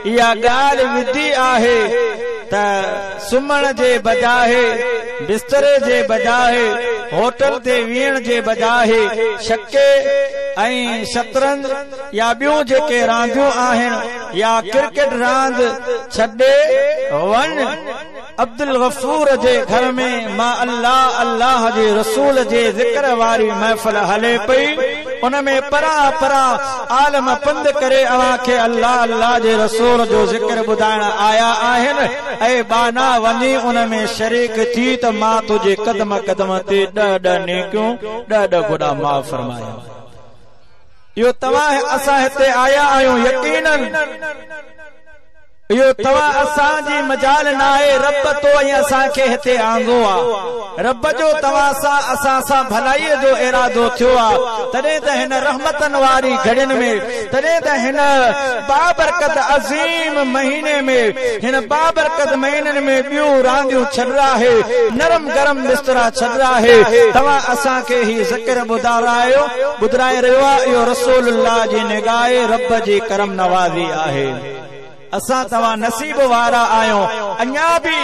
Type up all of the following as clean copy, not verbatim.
اها ڳالهه وڌي آهي ته سمهڻ جي بجاء، بستري جي بجاء، هوٽل تي ويهڻ جي بجاء شڪي ۽ شطرنج يا ٻيون جيڪي رانديون آهن يا ڪرڪيٽ راند ڇڏي وڃ. عبدالغفور جي گهر ۾ مان الله الله جي رسول جي ذڪر واري محفل هلي پئي ان ۾ پران پران عالم پنڌ ڪري اوهان کي الله الله جي رسول جو ذڪر ٻڌائڻ آيا آهن اي ٻانها وڃي ان ۾ شريڪ ٿي ته مان تنهنجي قدم قدم تي ڏهه ڏهه نيڪيون ڏهه ڏهه گناهه معاف فرمايان. اهو توهان اسان هتي آيا آهيون يقينن اهو توهان اسان جي مجال ناهي رب تو ۽ اسان کي هتي آندو آ رب جو توهان سان اسان سان ڀلائي جو ارادو ٿيو آ تڏهن ته هن رحمتن واري گهڙين ۾ تڏهن ته هن بابرڪت عظيم مهيني ۾ هن بابرڪت مهينن ۾ ٻيون رانديون ڇڏراهي نرم گرم بسترا ڇڏراهي توهان اسان کي هي ذڪر ٻڌارايو ٻڌرائي رهيو آ اهو رسول الله جي نگاهه رب جي ڪرم نوازي آهي. اسان توهان نصيب وارا آهيون. اڃا به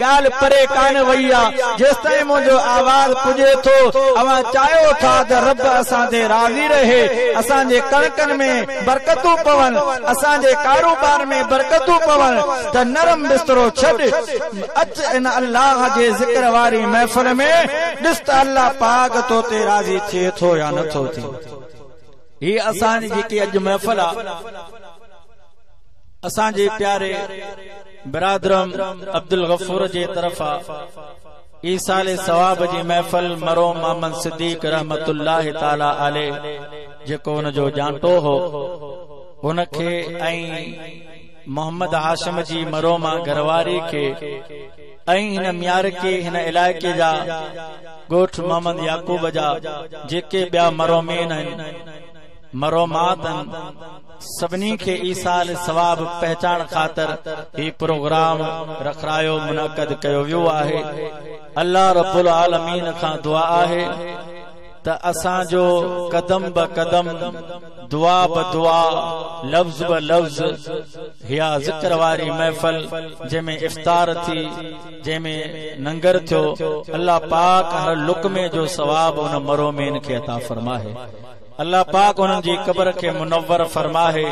ڳالهه پري ڪانه وئي آ. جيستائين منهنجو آواز پڄي ٿو، اوهان چاهيو ٿا ته رب اسان تي راضي رهي، اسان جي ڪڻڪن ۾ برڪتون پون، اسان جي ڪاروبار ۾ برڪتون پون ته نرم بسترو ڇڏ، اچ ان الله جي ذڪر واري محفل ۾، ڏس ته الله پاڪ تو تي راضي ٿئي ٿو يا نٿو ٿئي. هي اسان جي جيڪي اڄ محفل آ، اسان جي پياري برادرم عبدالغفور جي طرفان ايصال ثواب جي محفل مرحوم محمد صديق رحمت الله تعالي عليه جيڪو ان جو جانٽو هو ان کي ۽ محمد هاشم جي مرحومه گهرواري کي ۽ هن ميارڪي هن علائقي جا ڳوٺ محمد يعقوب جا جيڪي ٻيا مرحومين آهن مرحومات آهن سڀني کي ايصال ثواب پهچائڻ خاطر هي پروگرام رکرايو منعقد ڪيو ويو آهي. الله رب العالمين کان دعا آهي ته اسان جو قدم به قدم دعا به دعا لفظ به لفظ هيا ذڪر واري محفل جنهن ۾ افطار ٿي جنهن ۾ ننگر ٿيو الله پاڪ هر لقمي جو ثواب ان مرحومين کي عطا فرمائي. الله پاڪ انهن جي قبر کي منور فرمائي.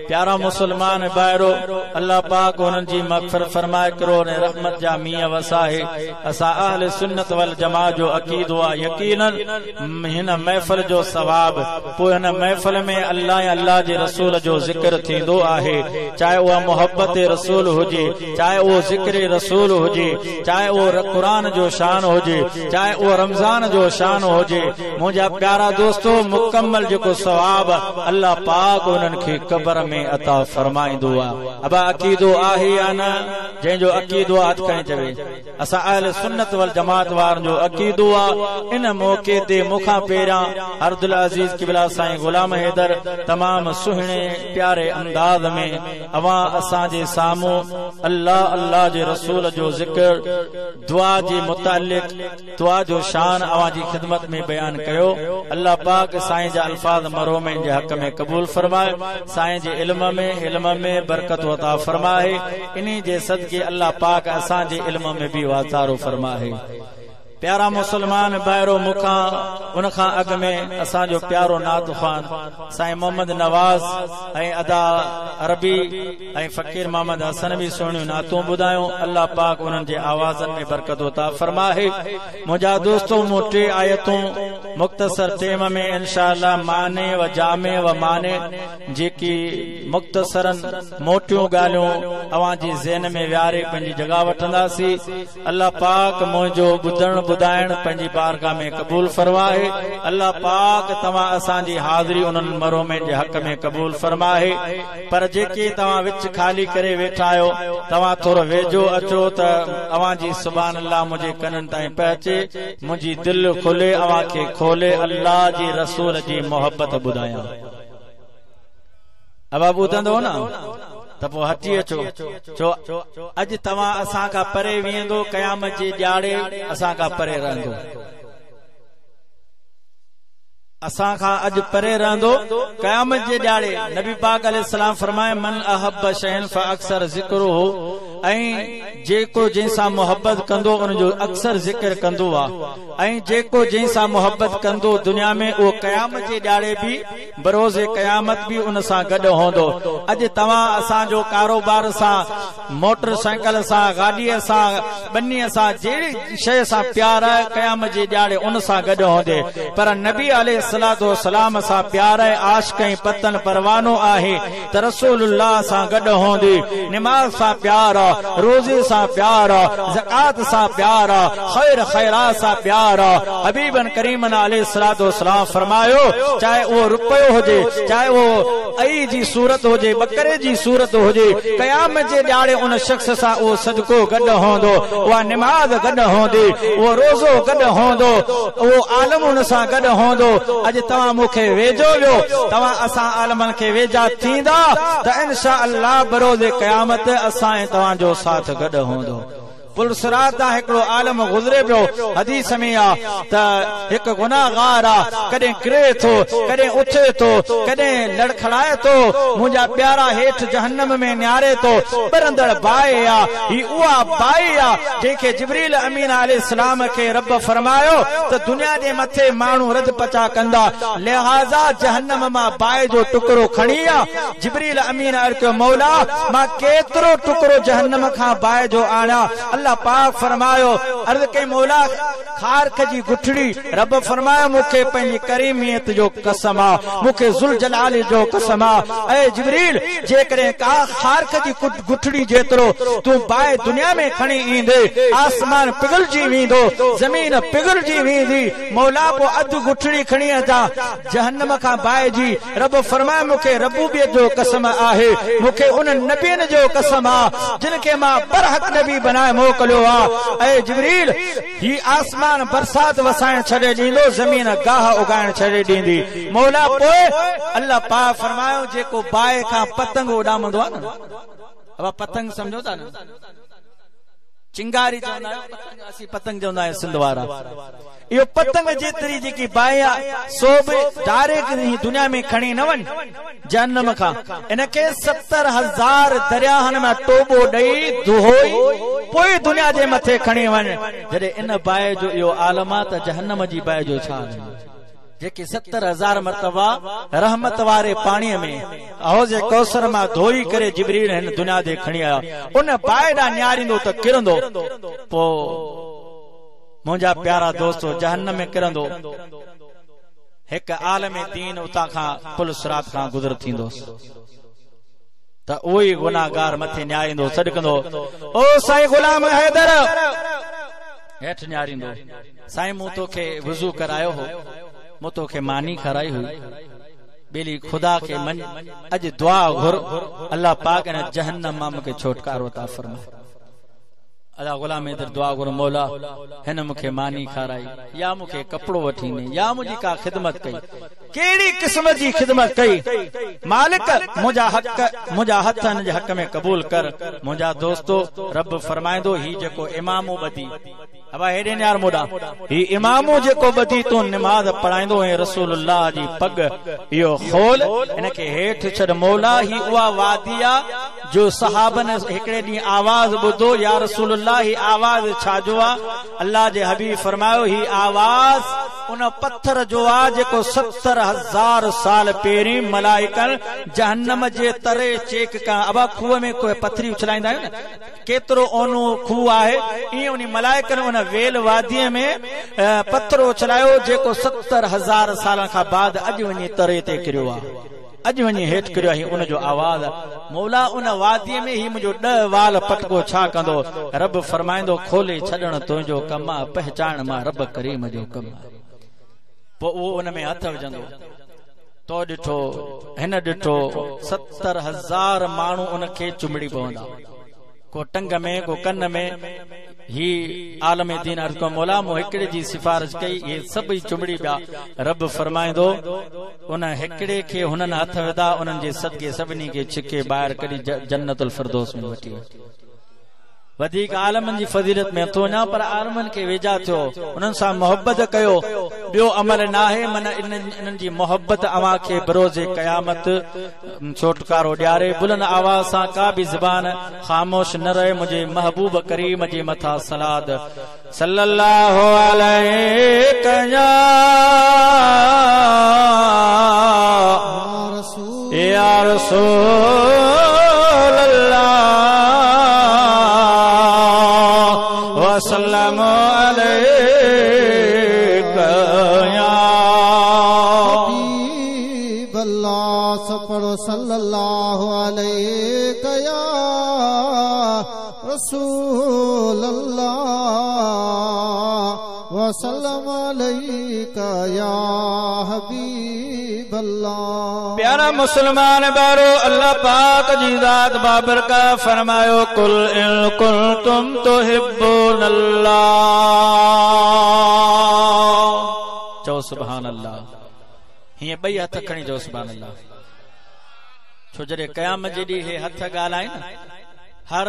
پيارا مسلمان ڀائرو الله پاڪ انهن جي مغفرت فرمائي ڪرو ۽ رحمت جا مينهن وسائي. اسان اهل سنت والجماعت جو عقيدو آ يقيناً هن محفل جو ثواب پوء هن محفل ۾ الله ۽ الله جي رسول جو ذڪر ٿيندو آهي چاهي اها محبت رسول هجي چاهي اهو ذڪر رسول هجي چاهي اهو قرآن جو شان هجي چاهي اهو رمضان جو شان هجي منهنجا پيارا دوستو مڪمل جيڪو ثواب الله پاڪ انهن کي قبر ۾ عطا فرمائيندو آ ابا عقيدو آهي يا نه جنهن جو عقيدو آ هٿ کڻي چوي اسان اهل سنت والجماعت وارن جو عقيدو آ ان موقعي تي مون کان پهريان عبدالعزيز قبلا سائين غلام حيدر تمام سهڻي پياري انداز ۾ اوهان اسان جي سامهون الله الله جي رسول جو ذڪر دعا جي متعلق دعا جو شان اوهان جي خدمت ۾ بيان ڪيو. الله پاڪ سائين جا الفاظ مرحومين جي حق ۾ قبول فرمائي. سائين جي علم ۾ حلم ۾ برڪت عطا فرمائي. انهي جي صدقي الله پاڪ اسان جي علم ۾ به واڌارو فرمائي. پيارا مسلمان ڀائرو مون کان ان کان اڳ ۾ اسان جو پيارو نعت خوان سائين محمد نواز ۽ ادا عربي ۽ فقير محمد حسن به سهڻيون نعتون ٻڌايون الله پاڪ انهن جي آوازن ۾ برڪت عطا فرمائي منهنجا دوستو مون ٽي آيتون مختصر ٽيم ۾ انشاء الله معني و جامع و معني جيڪي مختصرا موٽيون ڳالهيون اوهان جي ذهن ۾ ويهاري پنهنجي جڳهه وٺنداسي الله پاڪ منهنجو ٻڌڻ ٻڌائڻ پنهنجي بارگاह ۾ قبول فرمائي الله پاڪ توهان اسان جي حاضري انهن مرحومين جي حق ۾ قبول فرمائي پر جيڪي توهان وچ خالي ڪري ويٺا آهيو توهان ٿورو ويجهو اچو ته اوهان جي سبحان الله منهنجي ڪنن تائين پهچي منهنجي دل کلي اوهان کي کولي الله جي رسول جي محبت ٻڌايان ابا ٻڌندو نه ته پوء هٽي اچو ڇو اڄ توهان اسان کان پري ويهندو قيامت جي ڏياڙي اسان کان پري رهندو. اسان کان اڄ پري رهندو، قيامت جي ڏهاڙي نبي پاڪ عليه السلام فرمايو من احب شيئا فاڪثر ذڪره ۽ جيڪو جنهن سان محبت ڪندو ان جو اڪثر ذڪر ڪندو آ ۽ جيڪو جنهن سان محبت ڪندو دنيا ۾ اهو قيامت جي ڏهاڙي به بروز قيامت به ان سان گڏ هوندو. اڄ توهان اسان جو ڪاروبار سان، موٽر سائيڪل سان، گاڏيء سان، ٻنيء سان، جهڙي شيء سان پيار آهي، قيامت جي ڏهاڙي ان سان گڏ هوندي. پر نبي عليه الصلوة والسلام سان پيار آهي، عاشق ۽ پتن پروانو آهي ته رسول الله سان گڏ هوندي. نماز سان پيار آ، روزي سان پيار آ، زڪوات سان پيار آ، خير خيرات سان پيار آ. حبيبن ڪريمن عليه الصلوة والسلام فرمايو، چاهي اهو رپيو هجي، چاهي اهو ائي جي صورت هجي، ٻڪري جي صورت هجي، قيامت جي ڏهاڙي ان شخص سان اهو صدقو گڏ هوندو، اها نماز گڏ هوندي، اهو روزو گڏ هوندو، اهو عالم ان سان گڏ هوندو. اڄ توهان مون کي ويجهو ويو، توهان اسان عالمن کي ويجها ٿيندا ته انشاء الله بروز قيامت اسان ۽ توهان جو ساٿ گڏ هوندو. پل صراط تان هڪڙو عالم گذري پيو، حديث ۾ آ ته هڪ گناهگار آ، ڪڏهن ڪري ٿو، ڪڏهن اٿي ٿو، ڪڏهن لڙکڙائي ٿو، منهنجا پيارا هيٺ جهنم ۾ نهاري ٿو، ٻرندڙ باهه آ، هي اها باهه آ جنهن کي جبريل امين عليه السلام کي رب فرمايو ته دنيا جي مٿي ماڻهو رڌ پچاء ڪندا، لهٰذا جهنم مان باهه جو ٽڪرو کڻي آ. جبريل امين عرض ڪيو، مولا! مان ڪيترو ٽڪرو جهنم کان باهه جو آڻيان؟ الله پاڪ فرمايو، عرض ڪئي، مولا! کارڪ جي گٺڙي، رب فرمايو، مون کي پنهنجي ڪريميت جو قسم آ، مون کي ذوالجلال جو قسم آ، اي جبريل! جيڪڏهن ڪا کارڪ جي گٺڙي جيترو تون باهه دنيا ۾ کڻي ايندي، آسمان پگهلجي ويندو، زمين پگهلجي ويندي، مولا! پوء اڌ گٺڙي کڻي اچان جهنم کان باهه جي، رب فرمايو مون کي ربوبيت جو قسم آهي، مون کي انهن نبين جو قسم آ، جن کي مان برحق نبي بنائي موڪليو آ. اي جبريل! هي آسمان برسات وسائڻ ڇڏي ڏيندو، زمين گاهه اگائڻ ڇڏي ڏيندي. مولا پوء؟ الله پاڪ فرمايو جيڪو باهه کان پتنگ اڏامندو آ نه، ابا پتنگ سمجهو ٿا نه؟ چنگاري چوندا آهيو پتنگ اسين پتنگ چوندا آهيون سنڌ وارا اهو پتنگ جيتري جيڪي باهه آ سو به ڊائريڪٽ هي دنيا ۾ کڻي نه وڃ جهنم کان ان کي 70000 درياهن مان ٽوٻو ڏئي ڌوئي پوء دنيا جي مٿي کڻي وڃ جڏهن ان باهه جو اهو عالم آ ته جهنم جي باهه جو ڇا حال ٿيندو. جيڪي 70000 مرتبا رحمت واري پاڻيء ۾ حوض ڪوثر مان ڌوئي ڪري جبريل هن دنيا تي کڻي آيا، ان باهه ڏانهن نهاريندو ته ڪرندو، پوء منهنجا پيارا دوستو جهنم ۾ ڪرندو، هڪ عالم دين اتان کان پل صراط کان گذر ٿيندوس ته اهو ئي گناهگار مٿي نهاريندو سڏ ڪندو، او سائين غلام حيدر! هيٺ نهاريندو. سائين مون توکي وضو ڪرايو هو، مون توکي ماني کارائي هئي، ٻيلي خدا کي مڃ، اڄ دعا گهر، الله پاڪ ان جهنم مان مونکي ڇوٽڪارو عطا فرمائي. ادا غلام حيدر دعا گهر، مولا هن مونکي ماني کارائي يا مونکي ڪپڙو وٺي ڏني يا منهنجي ڪا خدمت ڪئي، ڪهڙي قسم جي خدمت ڪئي، مالڪ منهنجا حق منهنجا هٿ هن جي حق ۾ قبول ڪر. منهنجا دوستو رب فرمائيندو هي جيڪو عمامو ٻڌي، ابا هيڏي نهار مون ڏانهن، هي عمامو جيڪو ٻڌي تون نماز پڙهائيندو هئين رسول الله جي پڳ اهو خول ان کي هيٺ ڇڏ مولا هي اها وادي آ جو صحابن هڪڙي ڏينهن آواز ٻڌو يا رسول الله هي آواز ڇا جو آ الله جي حبيب فرمايو هي آواز ان پٿر جو آ جيڪو 70000 سال پهرين ملائڪن جهنم جي تري چيڪ ڪرڻ ابا کوهه ۾ ڪوئي پٿري اڇلائيندا آهيون نه ڪيترو اونهو کوهه آهي، ايئن انهي ملائڪن ان ويل واديء ۾ پٿر اڇلايو، جيڪو 70000 سالن کان بعد اڄ وڃي تري تي ڪريو آهي، اڄ وڃي هيٺ ڪريو آهي، ان جو آواز آهي، مولا ان واديء ۾ هي منهنجو ڏهه وال پٽڪو ڇا ڪندو؟ رب فرمائيندو، کولي ڇڏڻ تنهنجو ڪم آهي، پهچائڻ مان رب ڪريم جو ڪم آهي. پوء اهو ان ۾ هٿ وجهندو. تو ڏٺو، هن ڏٺو، 70000 ماڻهو ان کي چنبڙي پوندا، ڪو ٽنگ ۾، ڪو ڪن ۾. هي عالم دين عرض ڪيو، مولا مون هڪڙي جي سفارش ڪئي، اهي سڀئي چنبڙي پيا. رب فرمائيندو، ان هڪڙي کي هنن هٿ وڌا، انهن جي صدقي سڀني کي ڇڪي ٻاهر ڪڍي جنت الفردوس ۾ وٺي وڃ. وڌيڪ عالمن جي فضيلت ۾ نٿو وڃان پر عالمن کي ويجها ٿيو، انهن سان محبت ڪيو، ٻيو عمل ناهي من انهن جي محبت اوهان کي بروز قيامت ڇوٽڪارو ڏياري. بلند آواز سان ڪا به زبان خاموش نه رهي منهنجي محبوب ڪريم جي مٿان صلات صلي الله عليڪ يا رسول الله وسلم عليڪ يا حبيب الله. سڀ پڙهو صلي الله عليڪ يا رسول الله وسلم عليڪ يا حبيب الله. پيارا مسلمان ڀائرو، الله پاڪ جي ذات بابرڪت فرمايو، قل ان ڪنتم تحبون الله. چئو سبحان الله. هيئن ٻئي هٿ کڻي چئو سبحان الله. ڇو جڏهن قيامت جي ڏينهن هي هٿ ڳالهائين، هر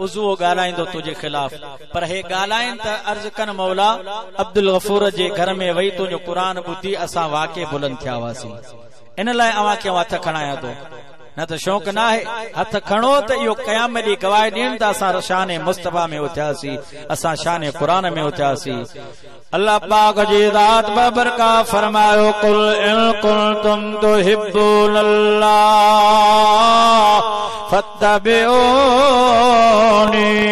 عضوو ڳالهائيندو تنهنجي خلاف، پر هي ڳالهائين ته عرض ڪن مولا عبدالغفور جي گهر ۾ وئي تنهنجو قرآن ٻڌي اسان واقعي بلند ٿيا هئاسين، ان لاء اوهان کي آئون هٿ کڻايان ٿو، نه ته شوق ناهي. هٿ کڻو ته اهو قيامت ڏينهن گواهي ڏين ته اسان شان مصطفيٰ ۾ اٿياسين، اسان شان قرآن ۾ اٿياسين. الله پاڪ جي ذات بابرڪات فرمايو، قل ان ڪنتم تحبون الله فاتبعوني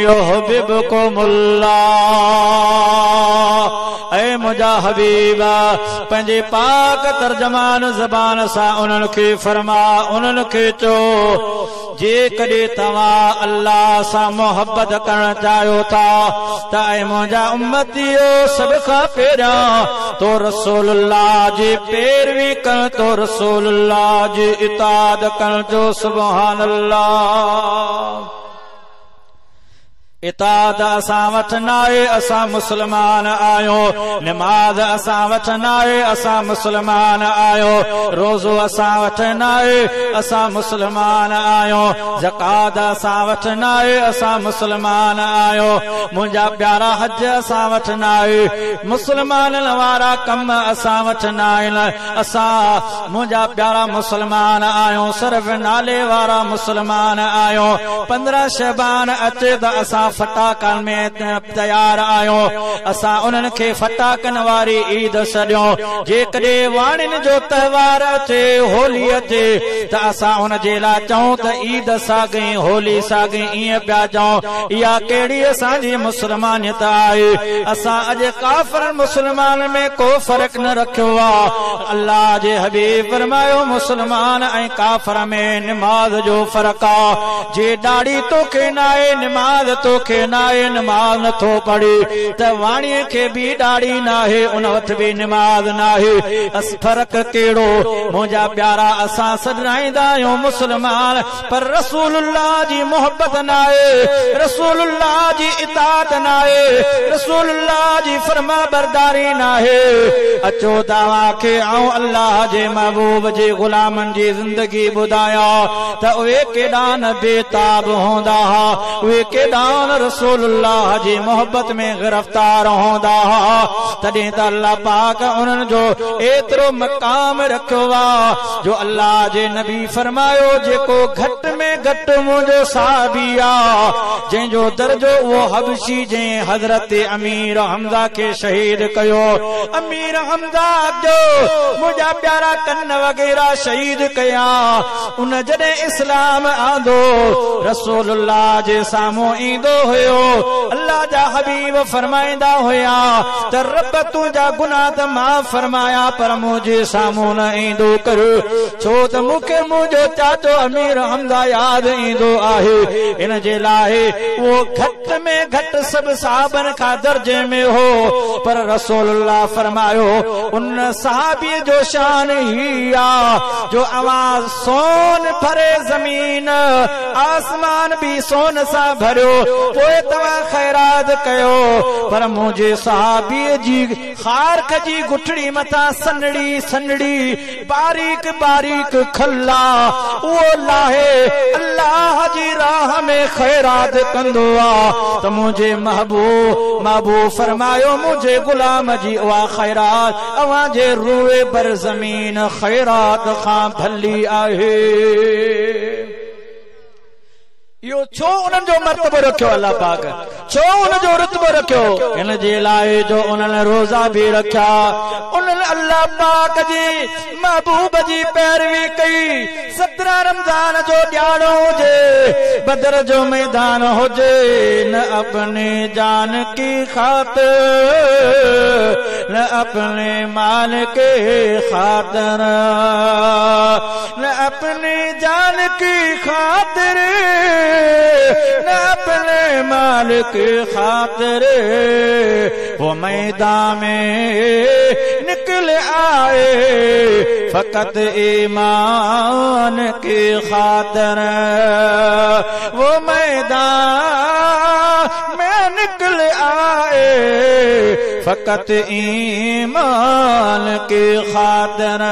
يحببڪم الله. اي منهنجا حبيب، پنهنجي پاڪ ترجمان زبان سان انهن کي فرما، انهن کي چئو، جيڪڏهن توهان الله سان محبت ڪرڻ چاهيو ٿا ته اي منهنجا امتيو، سڀ کان پهريان تو رسول الله جي پيروي ڪرڻ، تو رسول الله جي اطاعت ڪرڻ. چئو سبحان الله. اطاعت اسان وٽ ناهي، اسان مسلمان آهيون. نماز اسان وٽ ناهي، اسان مسلمان آهيون. روزو اسان وٽ ناهي، اسان مسلمان آهيون. زڪوات اسان وٽ ناهي، اسان مسلمان آهيون. منهنجا پيارا، حج اسان وٽ ناهي. مسلمانن وارا ڪم اسان وٽ ناهن. اسان منهنجا پيارا مسلمان آهيون، صرف نالي وارا مسلمان آهيون. 15 شعبان اچي ته اسان ڦٽاڪن ۾ تيار آهيون، اسان انهن کي ڦٽاڪن واري عيد سڏيون. جيڪڏهن واڻين جو تهوار اچي، هولي اچي، ته اسان ان جي لاء چئون ته عيد ساڳي هولي ساڳي، ائين پيا چئون. اها ڪهڙي اسان جي مسلمانيت آهي؟ اسان اڄ ڪافر مسلمان ۾ ڪو فرق نه رکيو آ. الله جي حبيب فرمايو، مسلمان ۽ ڪافر ۾ نماز جو فرق آ. جي ڏاڙهي توکي ناهي، نماز توکي ناهي، نماز نٿو پڙهي، ته واڻيي کي به ڏاڙهي ناهي، ان وٽ به نماز ناهي، فرق ڪهڙو؟ منهنجا پيارا، اسان سڏرائيندا آهيون مسلمان، پر رسول الله جي محبت ناهي، رسول الله جي اطاعت ناهي، رسول الله جي فرمانبرداري ناهي. اچو ته اوهان کي آئون الله جي محبوب جي غلامن جي زندگي ٻڌايان ته اهي ڪيڏا نه بيتاب هوندا ها، اهي ڪيڏا نه رسول الله جي محبت ۾ گرفتار هوندا ها. تڏهن ته الله پاڪ انهن جو ايترو مقام رکيو آ جو الله جي نبي فرمايو، جيڪو گهٽ ۾ گهٽ منهنجو صحابي آ، جنهن جو درجو اهو حبشي جنهن حضرت امير حمزه کي شهيد ڪيو، امير حمزه جو منهنجا پيارا ڪن وغيره شهيد ڪيا، ان جڏهن اسلام آندو، رسول الله جي سامهون ايندو هيو، الله جا حبيب فرمائيندا هيا ته رب تنهنجا گناهه ته معاف فرمايا، پر منهنجي سامهون نه ايندو ڪر، ڇو ته مون کي منهنجو چاچو امير حمزه ياد ايندو آهي. ان جي لاء اهو گهٽ ۾ گهٽ سڀ صحابن کان درجي ۾ هو، پر رسول الله فرمايو، ان صحابي جو شان هي آ جو اوهان سون ڀري زمين، آسمان به سون سان ڀريو، पोइ तव्हां ख़ैरात कयो। पर मुंहिंजे सहाबीअ जी खारक जी गुठड़ी मथां सनड़ी सनड़ी बारीक बारीक खला उहो लाहे अल्लाह जी राह में ख़ैरात कंदो आहे। त मुंहिंजे महबूब फरमायो मुंहिंजे ग़ुलाम जी उहा ख़ैरात अव्हांजे रूए बर ज़मीन ख़ैरात खां भली आहे। इहो छो उन्हनि जो मर्तबो रखियो अल्लाह पाक, छो उनजो रुतबो रखियो? इन जे लाइ जो उन्हनि रोज़ा बि रखिया, उन्हनि अल्लाह पाक जी महबूब जी पैरवी कई। 17 रमज़ान जो ॾियारो हुजे, बदर जो मैदान हुजे, न अपने जान की ख़ातिर न अपने माल के ख़ातिर, न अपने जान की ख़ातिर न अपने माल के खातिर वो मैदान में निकल आए फकत ईमान के खातिर, वो मैदान में निकल आए फकत ईमान के खातिर।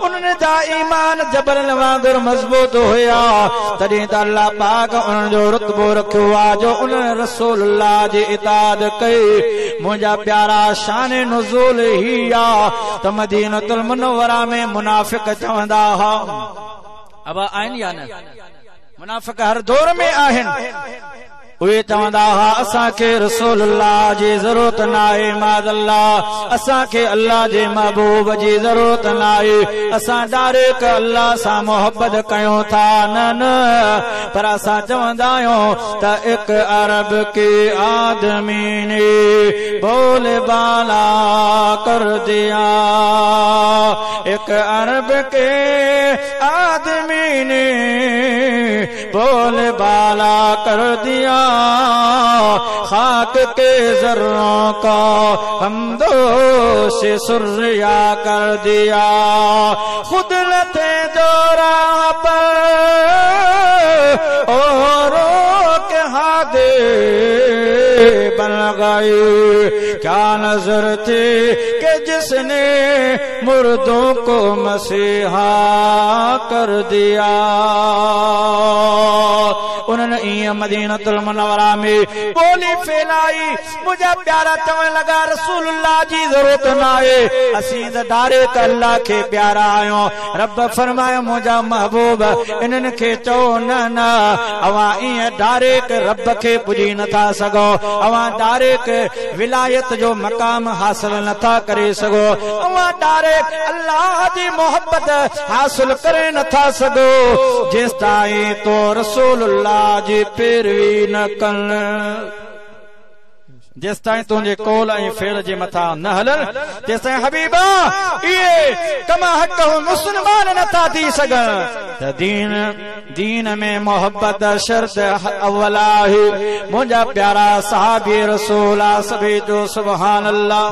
उन्हनि जा ईमान जबल वांगुरु मज़बूत हुया, तॾहिं त अल्लाह पाक उन्हनि जो रुतबो रखियो आहे जो उन्हनि रसूलुल्लाह जी इताद कई। मुंहिंजा प्यारा शान नुज़ूल ही आहे त मदीनतुल मुनव्वरा में मुनाफ़िक चवंदा हुआ। अब आहिनि या न? मुनाफ़िक हर दौर में आहिनि। उहे चवंदा हुआ असांखे रसूलुल्लाह जी ज़रूरत न आहे, माज़अल्लाह असांखे अल्लाह जे महबूब जी ज़रूरत न आहे, असां डायरेक्ट अल्लाह सां मोहबत कयूं था। न न, पर असां चवंदा आहियूं त एक अरब के आदमी ने बोल बाला कर दिया, एक अरब के आदमी ने बोल बाला कर दिया, खाक के जर्रों को हम दोष सुर्या कर दिया। खुद न थे जो राह पर औरों के हादे बन गए, क्या नजर थी कि जिसने मुर्दों को मसीहा कर दिया। उन्हनि ईअं मदीनतुल मुनव्वरा में ॿोली फैलाई। मुंहिंजा प्यारा चवण लॻा रसूलुल्लाह जी ज़रूरत न आहे, असीं त डायरेक्ट अल्लाह खे प्यारा आहियूं। रब फरमायो मुंहिंजा महबूब इन्हनि खे चओ न न, अव्हां ईअं डायरेक्ट रब खे पुॼी नथा सघो, अव्हां डायरेक्ट विलायत जो मक़ाम हासिल नथा करे सघो, अव्हां डायरेक्ट अल्लाह जी मोहबत हासिल करे नथा सघो जेसि ताईं तो रसूलुल्लाह जी पैरवी न कन, जेसि ताईं तुंहिंजे कौल ऐं फेल जे मथां न हलनि तेसि ताईं हबीबा इहे कमा हक़ मुस्लमान नथा थी सघनि। त दीन दीन में मोहबत शर्त अव्वल आहे। मुंहिंजा प्यारा सहाबी रसूल सभई जो सुभान अल्लाह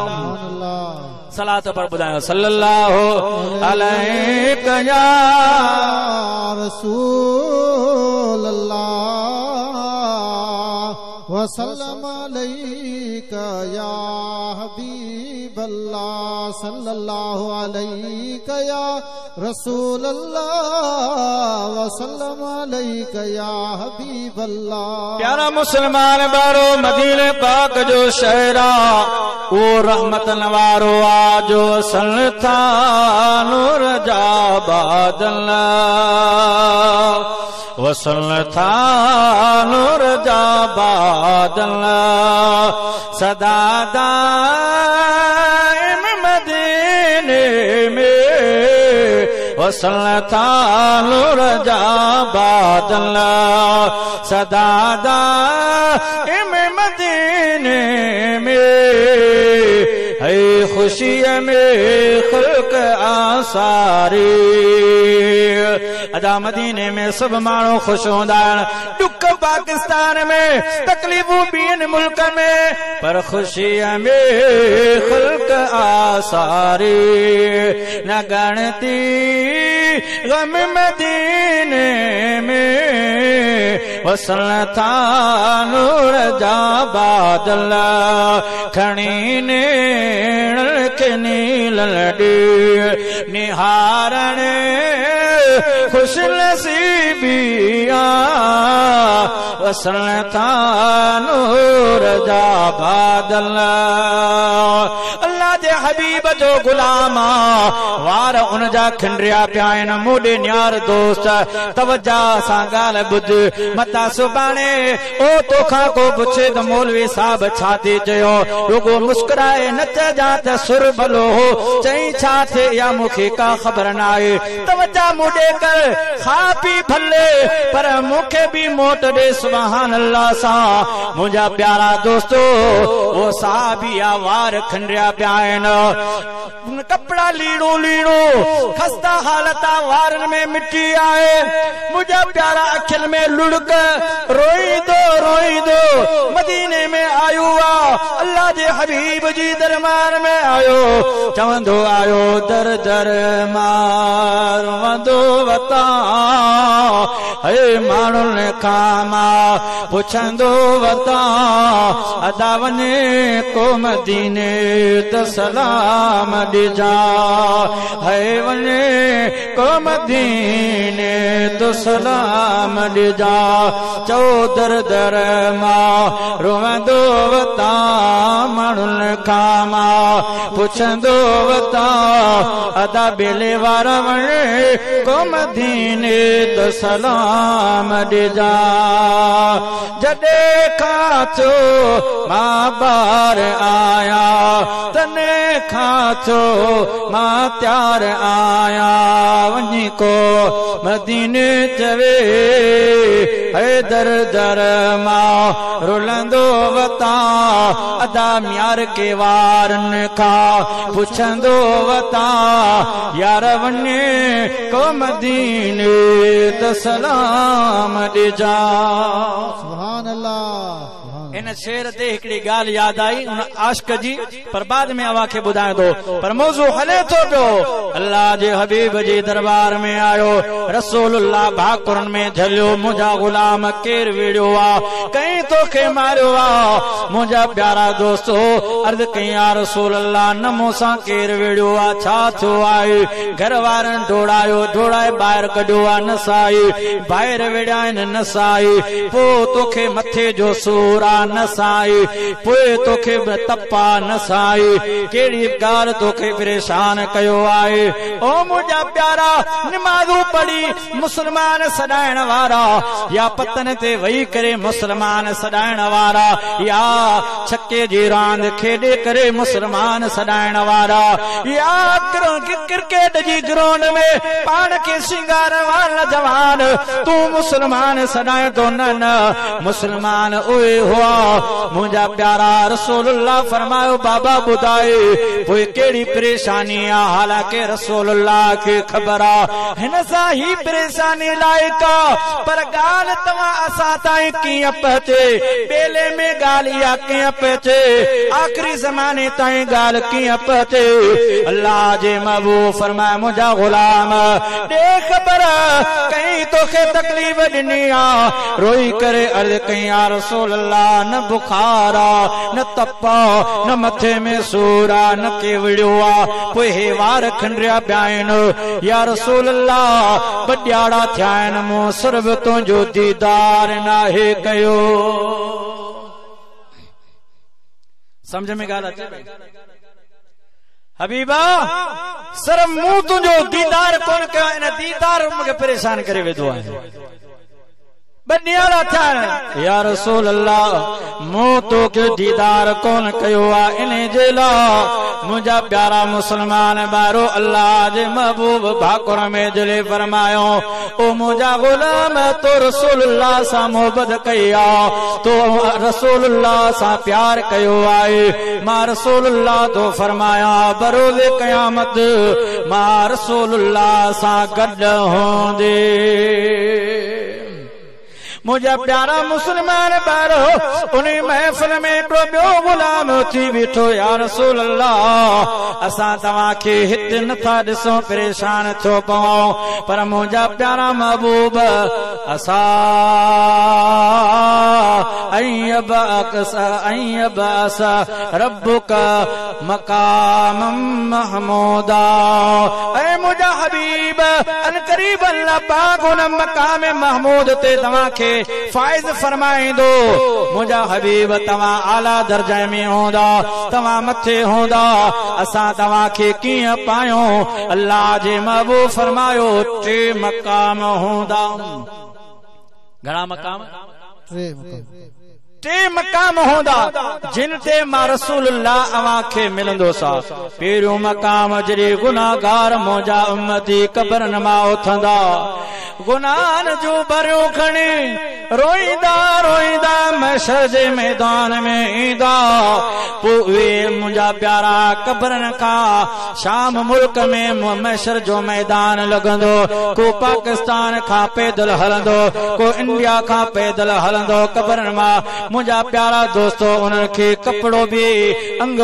सलात पर ॿुधायो सल्लल्लाहु अलैहि या रसूल अल्लाह वसल्लम अलैका या हबीब अल्लाह सल्लल्लाहु अलैका या रसूल अल्लाह वसल्लम अलैका या हबीब अल्लाह। प्यारा मुसलमान बारो मदीने पाक जो शहर आहे उहो रहमत वारो आहे जो असल था नूर जा बादल, वसल था नूर जा बादल, सदा दाइम मदीने में वसल था नूर जा बादल, सदा दाइम मदीने में है खुशी में खुल्क आसारी। अदा मदीने में सभु माण्हू ख़ुशि हूंदा आहिनि, ॾुख पाकिस्तान में, तकलीफ़ूं ॿियनि मुल्क में, पर ख़ुशीअ में ख़ुल्क आसारी। न गणती गम मदीने में وسن ٿا نور جا بادل، کڻي نيڻن کي نيلن ڏي نهارڻ خوش نصيبي آ، وسن ٿا نور جا بادل. الله جي حبيب جو غلام آ، وار ان جا کنڊريا پيا آهن. مون ڏي نيار دوست، توجه سان ڳالهه ٻڌ، متان سڀاڻي او توکان ڪو پڇي ته مولوي صاحب ڇا ٿي چيو، رڳو مسڪرائي نه چئجان ته سر ڀلو هو، چئين ڇا ٿي اها مون کي ڪا خبر ناهي. توجه مون ڏي ڪر، کا پي ڀلي پر مون کي به موٽ ڏي سبحان الله سان. منهنجا پيارا دوستو، اهو صحابي آ، وار کنڊريا پيا آهن، ڪپڙا ليڙو ليڙو، خسته حالت آ، وارن ۾ مٽي آهي. منهنجا پيارا، اکين ۾ لڙڪ، روئيندو روئيندو مديني ۾ آيو آ، الله جي حبيب جي دربار ۾ آيو، چوندو آيو در در مان روئندو وتان، هي ماڻهن کان مان پڇندو وتان، ادا وڃي ڪو مديني ته سلام ڏجان، هي وڃي ڪو مديني ته سلام ڏجان. چئو در در مان روئندو وتان، ماڻهن کان مان پڇندو وتان، ادا ٻيلي وارا وڃي ڪو مديني ته سلام ڏجان. جڏهن کان ٿيو مان ٻار آهيان، تڏهن کان ٿيو مان تيار آهيان، وڃي ڪو مديني چوي، هي در در مان رلندو وتان، ادا ميار ڪي وارن کان پڇندو وتان، يار وڃي ڪو مديني ته سلام ڏجان. سبحان الله. ان شعر تي هڪڙي ڳالهه ياد آئي ان عاشق جي، پر بعد ۾ اوهان کي ٻڌايان ٿو، پر موضوع هلي ٿو پيو. الله جي حبيب جي دربار ۾ آيو، رسول الله ڀاڪرن ۾ جهليو، منهنجا غلام ڪير وڙهيو آ، ڪنهن توکي ماريو آ؟ منهنجا پيارا دوستو، عرض ڪئي يا رسول الله، نه مون سان ڪير وڙهيو آ، ڇا ٿيو آهي؟ گهر وارن ڊوڙايو، ڊوڙائي ٻاهر ڪڍيو آ، نه سائي، ڀائر وڙهيا آهن، نه سائي، پوء توکي مٿي جو سور آ، نه سائي، پوء توکي تپ آ، نه سائي، ڪهڙي ڳالهه توکي پريشان ڪيو آهي؟ او منهنجا پيارا، نمازون پڙهي مسلمان سڏائڻ وارا، يا پتن تي ويهي ڪري مسلمان سڏائڻ وارا، يا ڇڪي جي راند کيڏي ڪري مسلمان سڏائڻ وارا، يا ڪرڪيٽ جي گرائونڊ ۾ پاڻ کي سينگارڻ وارا جوان، تون مسلمان سڏائين ٿو؟ نه نه، مسلمان اهي هئا. منهنجا پيارا، رسول الله فرمايو بابا ٻڌائي پوء ڪهڙي پريشاني آ؟ حالانڪه رسول الله کي خبر آ هن سان هي پريشاني لائق آ، پر ڳالهه توهان اسان تائين ڪيئن پهچي؟ ٻيلي ۾ ڳالهه اها ڪيئن پهچي؟ آخري زماني تائين ڳالهه ڪيئن پهچي؟ الله جي محبوب فرمايو منهنجا غلام، ڏي خبر ڪنهن توکي تڪليف ڏني آ؟ روئي ڪري عرض ڪئي يا رسول الله، نه بخار آ، نه تپ آ، نه مٿي ۾ سور آ، نه ڪي وڙهيو آ، پوء هي وار کنڊريا پيا آهن. يا رسول الله، ٻه ڏياڙا ٿيا آهن مون صرف تنهنجو ديدار ناهي ڪيو. سمجهه ۾ ڳالهه اچي پئي؟ حبيبا، صرف مون تنهنجو ديدار ڪونه ڪيو، ان ديدار مون کي پريشان ڪري وڌو آهي. ٻه ڏيهاڙا ٿيا آهن يا رسول الله، مون توکي ديدار ڪونه ڪيو آهي، انهي جي لاء. منهنجا پيارا مسلمان ڀائرو، الله جي محبوب ڀاڪر ۾ جهلي فرمايو او منهنجا غلام، تو رسول الله سان محبت ڪئي آ، تو رسول الله سان پيار ڪيو آهي، مان رسول الله ٿو فرمايان بروز قيامت مان رسول الله سان گڏ هوندي. منهنجا پيارا مسلمان ڀائرو، انهي محفل ۾ هڪڙو ٻيو غلام اٿي بيٺو، يا رسول الله، اسان توهان کي هت نٿا ڏسون پريشان ٿيو پئون، پر منهنجا پيارا محبوب، اسان अन यबअस रब्बुक मक़ामम महमूदा। ऐ मुंहिंजा हबीब, अन क़रीब अल्लाह पाक उन मक़ाम महमूद ते तव्हांखे फ़ाइज़ फरमाईंदो। मुंहिंजा हबीब, तव्हां आला दर्जे में हूंदा, तव्हां मथे हूंदा, असां तव्हांखे कीअं पायूं? अल्लाह जे महबूब फरमायो, टे मक़ाम हूंदा। घणा मक़ाम? टे मक़ाम हूंदा जिन ते मां रसूलुल्लाह अव्हांखे मिलंदो सा। पहिरियों मक़ाम जॾहिं गुनाहगार मुंहिंजा उम्मती क़बरनि मां उथंदा, गुनाहनि जूं भरियूं खणी रोईंदा रोईंदा महशर जे मैदान में ईंदा। पोइ उहे मुंहिंजा प्यारा क़बरनि खां शाम मुल्क में महशर जो मैदान लॻंदो। को पाकिस्तान खां पैदल हलंदो, को इंडिया खां पैदल हलंदो। क़बरनि मां मुंहिंजा प्यारा दोस्तो, उन्हनि खे कपिड़ो बि अंग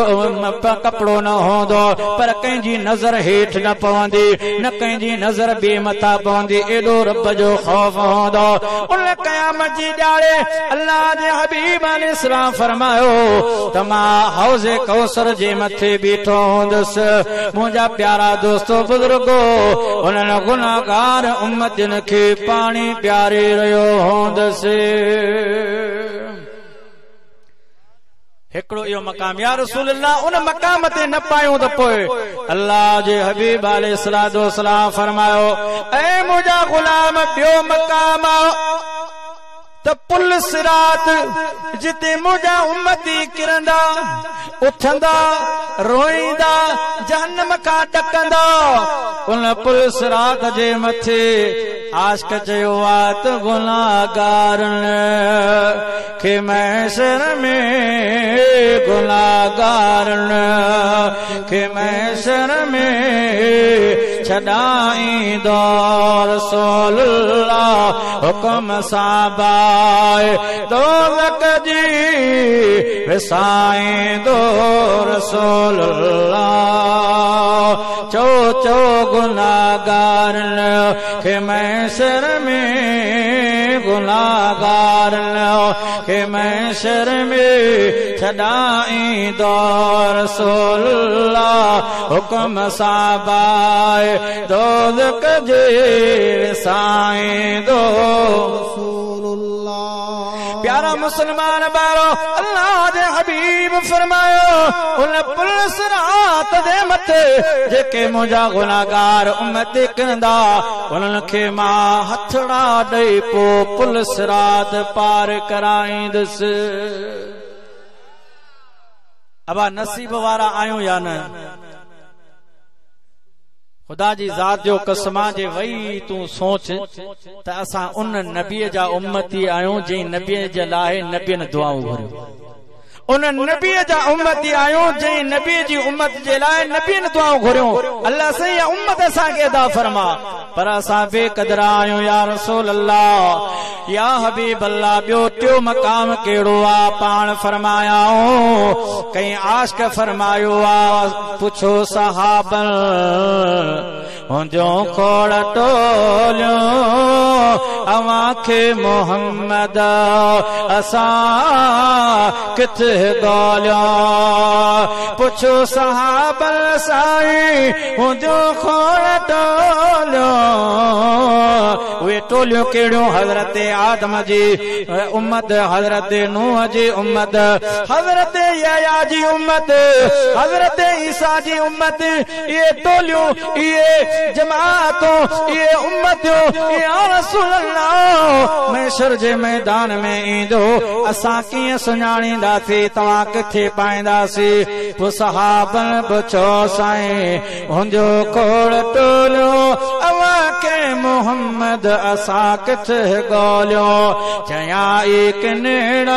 कपिड़ो न हूंदो, पर कंहिंजी नज़र हेठि न पवंदी, न कंहिंजी नज़र बि मथां पवंदी, एॾो रब जो ख़ौफ़ हूंदो। उन क़यामत जी ॾियारे अल्लाह जे हबीब अलैहिस्सलाम फरमायो त मां हौज़े कौसर जे मथे बीठो हूंदुसि। मुंहिंजा प्यारा दोस्तो बुज़ुर्गो, उन्हनि गुनाहगार उम्मतियुनि खे पाणी पीआरे रहियो हूंदुसि। हिकिड़ो इहो मक़ाम, या रसूलुल्लाह, उन मक़ाम ते न पायूं त पोइ अल्लाह जे हबीब अलैहिस्सलातु वस्सलाम फरमायो, ऐ मुंहिंजा ग़ुलाम, ॿियो मक़ाम त पुल सिरात, जिते मुंहिंजा उम्मती किरंदा, उथंदा, रोईंदा, जहन्नम खां ॾकंदा, उन पुल सिरात जे मथे आशिक चयो आहे त गुनाहगारनि खे महशर में, गुनाहगारनि खे महशर में छॾाईंदो रसूलुल्लाह हुकुम सां बाहि दोज़ख जी विसाईंदो रसूलुल्लाह। चओ चओ गुनाहगारनि खे महशर में, गुनाहगारनि खे महशर में छॾाईंदो रसूलुल्लाह हुकुम सां बाहि दोज़ख जी विसाईंदो रसूलुल्लाह। प्यारा मुसलमान ॿारो, अल्लाह जे हबीब फरमायो, उन पुल सिरात जे मथे जेके मुंहिंजा गुनाहगार उम्मती किरंदा, उन्हनि खे मां हथड़ा ॾेई पोइ पुल सिरात पार कराईंदुसि। अबा नसीब वारा आहियूं या न? ख़ुदा जी ज़ात जो कसम जे वई तूं सोच त असां उन नबीअ जा उम्मती आहियूं जंहिं नबीअ जे लाइ नबियुनि दुआऊं घुरियूं। उन नबीअ जा उम्मती आहियूं जंहिं नबी जी उम्मत जे लाइ नबियुनि दुआऊं घुरियूं। अल्लाह साईं इहा उम्मत असांखे अदा फरमा, पर असां बेकदरा आहियूं। या रसूल अल्लाह, या हबीब अल्लाह, ॿियो टियों मक़ाम कहिड़ो आहे? पाण फरमायाऊं, कंहिं आशिक फरमायो आहे, पुछो सहाबनि हूंदियूं खोड़ टोलियूं अव्हांखे मोहम्मद असां किथे ॻोल्हियूं। पुछो सहाबनि साईं हूंदियूं खोड़ टोलियूं। उहे टोलियूं कहिड़ियूं? हज़रत आदम जी उम्मत, हज़रत नूह जी उम्मत, हज़रत यहया जी उम्मत, हज़रत ईसा जी उम्मत। इहे टोलियूं, इहे जमातूं, इहे उम्मतियूं, या रसूल अल्लाह महशर जे मैदान में ईंदो, असां कीअं सुञाणींदासीं? तव्हां किथे पाईंदासीं? पोइ सहाबनि पुछो साईं हूंदियो खोड़ टोलियूं अव्हांखे मोहम्मद असां किथे ॻोल्हियूं? चयां ई किनेड़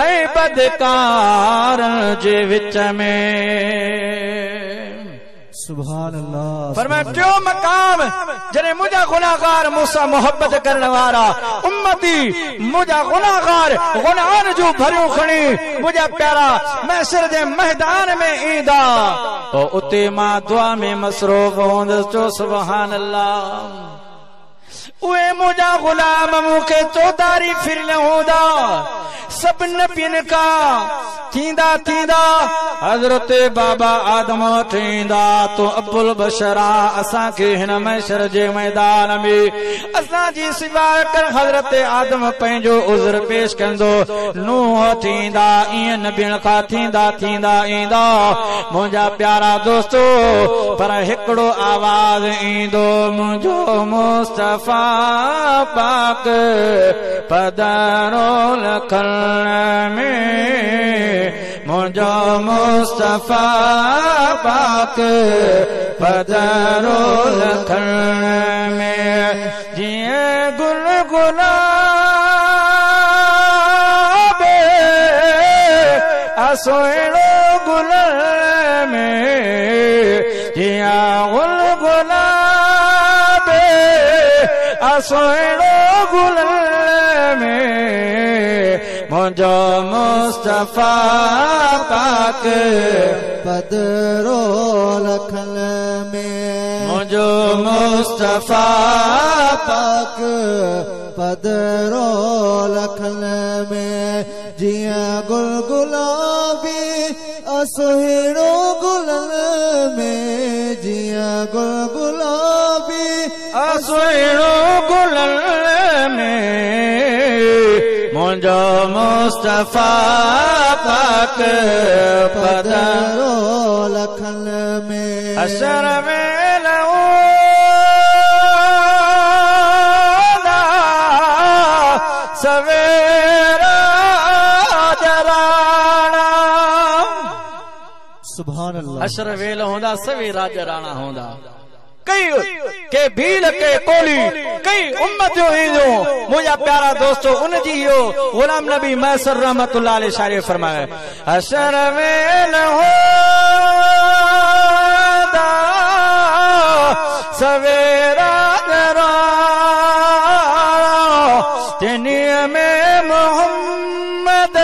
ऐं बदकार जे विच में। सुभान अल्लाह। फरमाए टियों मक़ाम जॾहिं मुंहिंजा गुनाहगार मूंसां मोहब्बत करण वारा उम्मती, मुंहिंजा गुनाहगार गुनाहनि जूं भरियूं खणी मुंहिंजा प्यारा महशर जे मैदान में ईंदा, पोइ उते मां दुआ में मसरूफ़ हूंदुसि। चओ सुभान अल्लाह। उहे मुंहिंजा ग़ुलाम मूंखे चौधारी फिरियल हूंदा, सभु नबियुनि खां थींदा थींदा हज़रत बाबा आदम वटि ईंदा। तूं अबुल बशर असांखे हिन महशर जे मैदान में असांजी सिवाय कर हज़रत आदम पंहिंजो उज़ुर पेश कंदो। नूह वटि ईंदा, ईअं नबियुनि खां थींदा थींदा ईंदा। मुंहिंजा प्यारा दोस्तो, पर हिकिड़ो आवाज़ ईंदो, मुंहिंजो मुस्तफ़ा पाक पधरो लखन में, मुंहिंजो मुस्तफ़ा पाक पधरो लखन में। जीअं गुल गुलाब असोहिणो गुल में, जीअं गुल गुलाब असोहिणो गुल में, मुंहिंजो मुस्तफ़ा पाक पधरो लखन में, मुंहिंजो मुस्तफ़ा पाक पधरो लखन में। जीअं गुल गुलाबी असोहिणो गुलनि में, जीअं गुल गुलाबी असोहिणो गुलनि में, मुंहिंजो मुस्तफ़ा पाक पधरो लखन में। अशर में सवेरा जराणा, सुभान अल्लाह। अशर वेल हूंदा सवेरा जराणा हूंदा। कई के भील के कोली कई उम्मतियूं ईंदियूं। मुंहिंजा प्यारा दोस्तो, उनजी इहो ग़ुलाम नबी मैसर रहमतुल्लाह अलैहि शारे फरमाए, अशर वेल हूंदा सवेरा जराणा, तिन्हीअ में मोहम्मद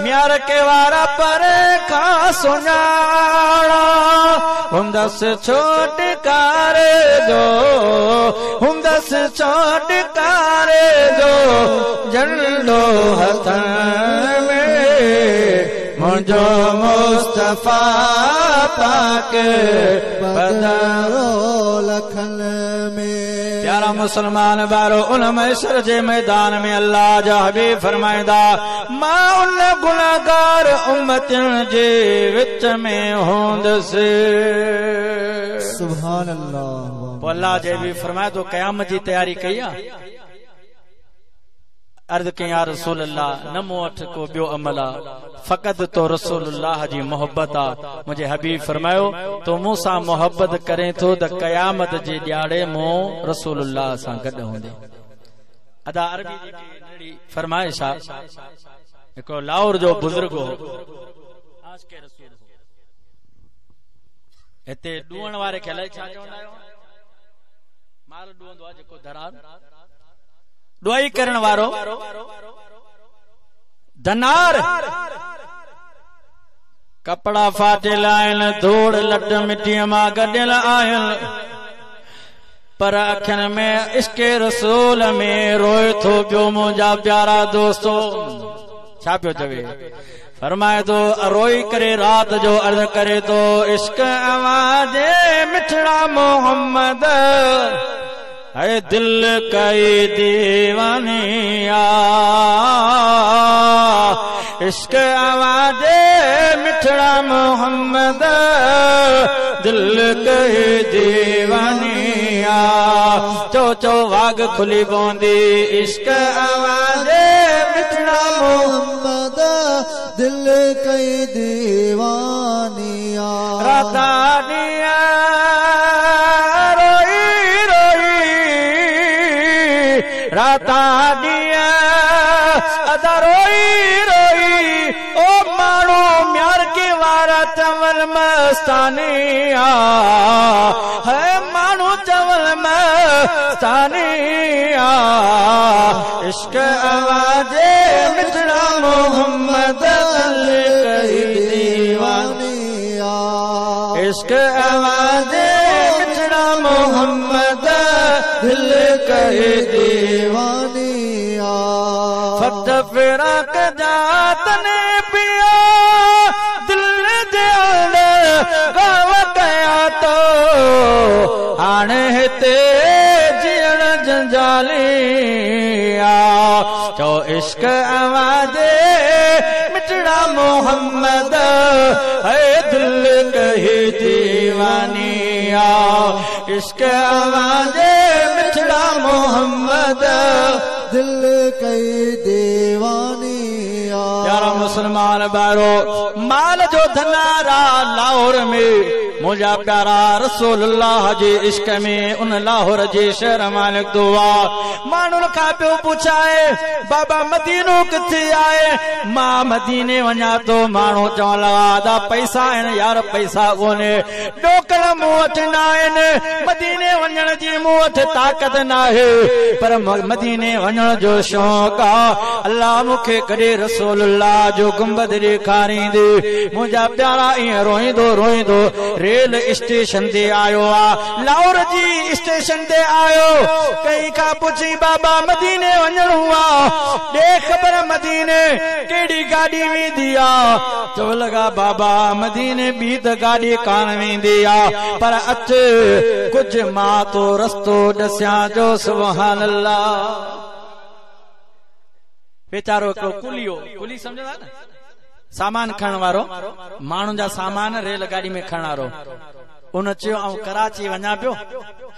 म्यार के वारा परे खां सुञाणा। हुंदसि छोटकारे जो, हुंदसि छोटकारे जो झंडो हथनि में, मुंहिंजो मुस्तफ़ा पाक पधरो लखन में। प्यारा मुसलमान बारो, उन महशर जे मैदान में अल्लाह जा हबीब फरमाईंदा, मां उन गुनाहगार उम्मतियुनि जे विच में हूंदसि। सुभान अल्लाह। पोइ अल्लाह जे बि फरमाए तो क़यामत जी तयारी कई आहे। अर्ज़ कई, या रसूल अल्लाह, न मूं वटि को ॿियो अमल आहे, फ़क़ति तो रसूल अल्लाह जी मोहबत आहे। मुंहिंजे हबीब फरमायो, तूं मूंसां मोहबत करें थो त क़यामत जे ॾियारे मूं रसूल अल्लाह सां गॾु हूंदे। अदा अरबी जेकी नंढड़ी फरमाइश आहे, हिकिड़ो लाहौर जो बुज़ुर्ग हो, हिते ॾूहण वारे खे अलाए छा चवंदा आहियो, माल ॾूहंदो आहे जेको धरार ॾुआई करण वारो धनार, कपड़ा फाटियल आहिनि, धूड़ लट मिटीअ मां गॾियल आहिनि, पर अखियुनि में इश्क रसूल में रोए थो पियो। मुंहिंजा प्यारा दोस्तो, छा पियो चवे? फरमाए थो, रोई करे रात जो अर्ज़ करे थो, इश्क अवाजे मिठड़ा मोहम्मद है दिल कई दीवानिया, इश्क आवाजे मिठड़ा मोहम्मद दिल कई दीवानिया। चो चो वाग खुली पवंदी, इश्क आवाजे मिठड़ा मोहम्मद दिल कई दीवानिया। राता ॾींहं रोई रोई, राता ॾींहं अदा रोई रोई, ओ माण्हू म्यार के वारा चवल मस्तानिया, है माण्हू चवल मस्तानिया। इश्क आवाजे मिठड़ा मोहम्मद दिल कई दीवानिया, इश्क आवाजे मिठड़ा मोहम्मद दिल कहे दीवानी आ। फट फिराक जातने पिया दिल जे अंदर गाव कया तो हाणे हिते जीअण जंजाली आ। चओ इश्क अवाजे मिठड़ा मोहम्मद है दिल कही दीवानी आ। इश्क अवाजे मिठड़ा मोहम्मद दिल कई दीवानी आ। यार मुसलमान बारो माल जो धनारा लाहौर में मुंहिंजा प्यारा रसूलुल्लाह जे इश्क में उन लाहौर जे शहर मां निकितो आहे। माण्हुनि खां पियो पुछाए बाबा मदीनो किथे आहे? मां मदीने वञा थो। माण्हू चवण लॻा अदा पैसा आहिनि यार, पैसा कोन्हे, ॾोकड़ मूं वटि न आहिनि, मदीने वञण जी मूं वटि ताक़त न आहे, पर मदीने वञण जो शौक़ु आहे। अल्लाह मूंखे कॾहिं रसूलुल्लाह जो गुंबद ॾेखारींदे। मुंहिंजा प्यारा ईअं रोईंदो रोईंदो रेल स्टेशन ते आयो आहे, लाहौर जी स्टेशन ते आयो। कंहिं खां पुछी बाबा मदीने वञिणो आहे, ॾे ख़बर मदीने कहिड़ी गाॾी वेंदी आहे? चवण लॻा बाबा मदीने ॿी त गाॾी कान वेंदी आहे, पर अच कुझु मां तो रस्तो ॾसियां जो। सुभान अल्लाह। वीचारो हिकिड़ो कुली हो, कुली सम्झंदा न, सामान खणण वारो, माण्हुनि जा सामान रेल गाॾी में खणण वारो। उन चयो आउं कराची वञा पियो,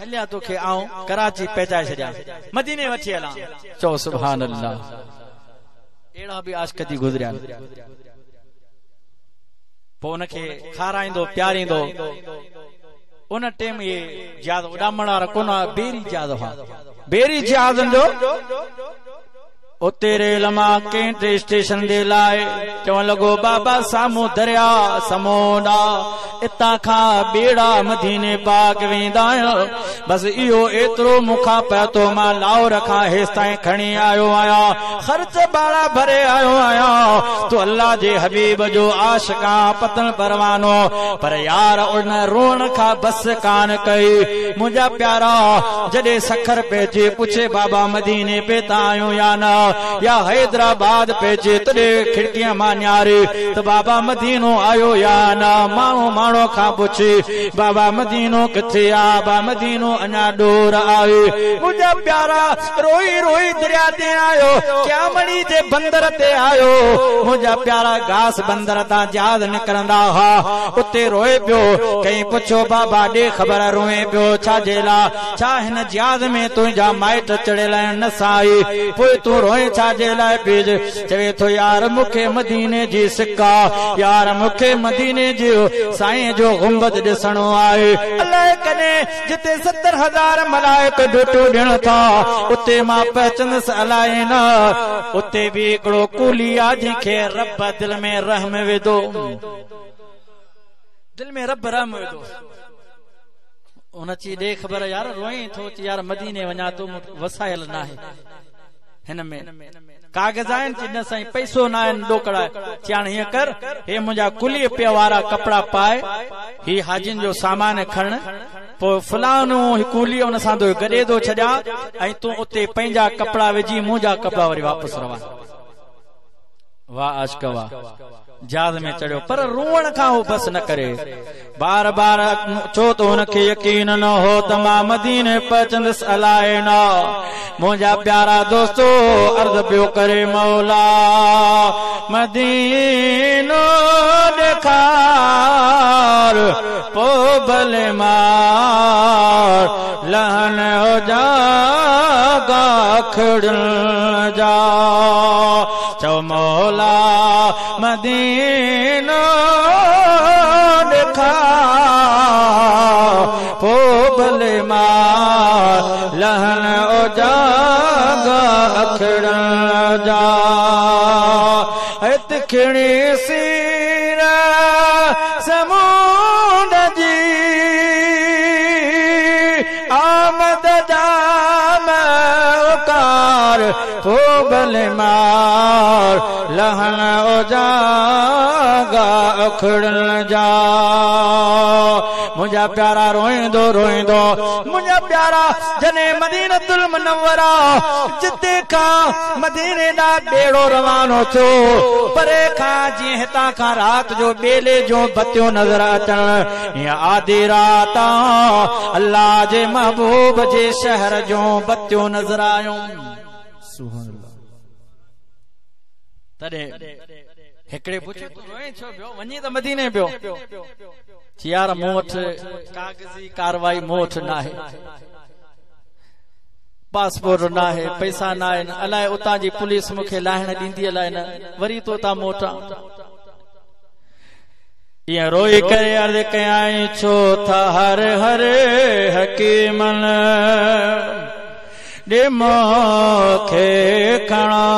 हलिया तोखे आउं कराची पहुचाए छॾियां, मदीने वठी हलां। चओ सुभान अल्लाह। अहिड़ा बि आशिक थी गुज़रिया। पोइ उनखे खाराईंदो प्यारींदो। उन टाइम इहे जहाज़ उॾामण वारा कोन हुआ, बेरी जहाज़ हुआ। बेरी जहाज़नि जो उते रेल मां कैंट स्टेशन ते लाए चवण लॻो बाबा साम्हूं दरिया समुंड आहे, इतां खां ॿेड़ा मदीने पाक वेंदा आहिनि, बसि इहो एतिरो मूंखां पहितो, मां लाहौर खां हेसि ताईं खणी आयो आहियां, ख़र्च बाड़ा भरे आयो आहियां, तूं अल्लाह जे हबीब जो आशिक आहीं, पतन परवानो। पर यार उन रोअण खां बसि कान कई। मुंहिंजा प्यारा जॾहिं सखर पहुचे पुछे बाबा मदीने पहुता आहियूं या न, या हैदराबाद पहुचे तॾहिं खिड़कीअ मां निहारे त बाबा मदीनो आयो या न। माण्हू माण्हू खां पुछे बाबा मदीनो किथे आहे, बाबा मदीनो अञा ॾोर आहे। मुंहिंजा प्यारा रोई रोई दरिया ते आयो, क्यामणी जे बंदर ते आयो। मुंहिंजा प्यारा घास बंदर तां जहाज़ निकिरंदा हुआ, उते रोए पियो। कंहिं पुछियो बाबा ॾे ख़बर रोए पियो छा जे लाइ? छा हिन जहाज़ में तुंहिंजा माइट चढ़ियल आहिनि न साई, पोइ तूं रोए छा जे लाइ पीज? चवे थो यार मूंखे मदीने जी सिक आहे, यार मूंखे मदीने जो साईं जो गुंबद ॾिसणो आहे। अलाए कॾहिं जिते 70,000 मलाइक ड्यूटियूं ॾियण था उते मां पहुचंदुसि अलाए न। उते बि हिकिड़ो कूली आहे जंहिंखे रब दिल में रहम विधो, दिल में रब रहम विधो। उन चई ॾे ख़बर यार रोए थो, यार मदीने वञा थो, वसाइल न आहे हिन में, कागज़ आहिनि? चई न साईं पैसो न आहिनि, ॾोकड़ा। चई हाणे हीअं कर, हे मुंहिंजा कुलीअ पिया वारा कपिड़ा पाए, ही हाजिन जो सामान खण, पोइ फलानो कुली उन सां तो गॾे थो छॾियां, ऐं तूं उते पंहिंजा कपिड़ा विझी मुंहिंजा कपिड़ा वरी वापसि रवान। वाह आशिक वाह। जहाज़ में चढ़ियो पर रोअण खां हू बसि न करे, बार बार छो त हुनखे यकीन न हो त मां मदीने पहुचंदुसि अलाए न। मुंहिंजा प्यारा दोस्तो अर्ज़ पियो करे मौला मदीनो ॾेखार पोइ भले मार लहन हो जा खड़न जा। चओ मौला मदीनो ॾेखार पोइ भले मार लहन हो जा खड़न जा। खिणी सीर समुंड जी आमद जाम उकार पो भले मार लहन उजागा उखड़न जा। मुंहिंजा मुंहिंजा प्यारा रोईंदो रोईंदो मुंहिंजा प्यारा जॾहिं मदीनतुल मुनव्वरा जिते खां मदीने ॾांहुं ॿेड़ो रवानो थियो परे खां जीअं हितां खां राति जो ॿेले जो बतियूं नज़र अचनि ईअं आधी राति अल्लाह जे महबूब जे शहर जो बतियूं नज़र आयूं। तॾहिं हिकिड़े पुछियो तूं रोए छो पियो वञी त मदीने पियो। चई यार मूं वटि कागज़ी कार्रवाई मूं वटि न आहे, पासपोर्ट न आहे, पैसा न आहिनि, अलाए उतां जी पुलिस मूंखे लाहिण ॾींदी अलाए न, वरी तो उतां मोटां। ईअं रोई करे अर्ज़ कयाई छो था हर हर हकीमन ॾे मूंखे खणो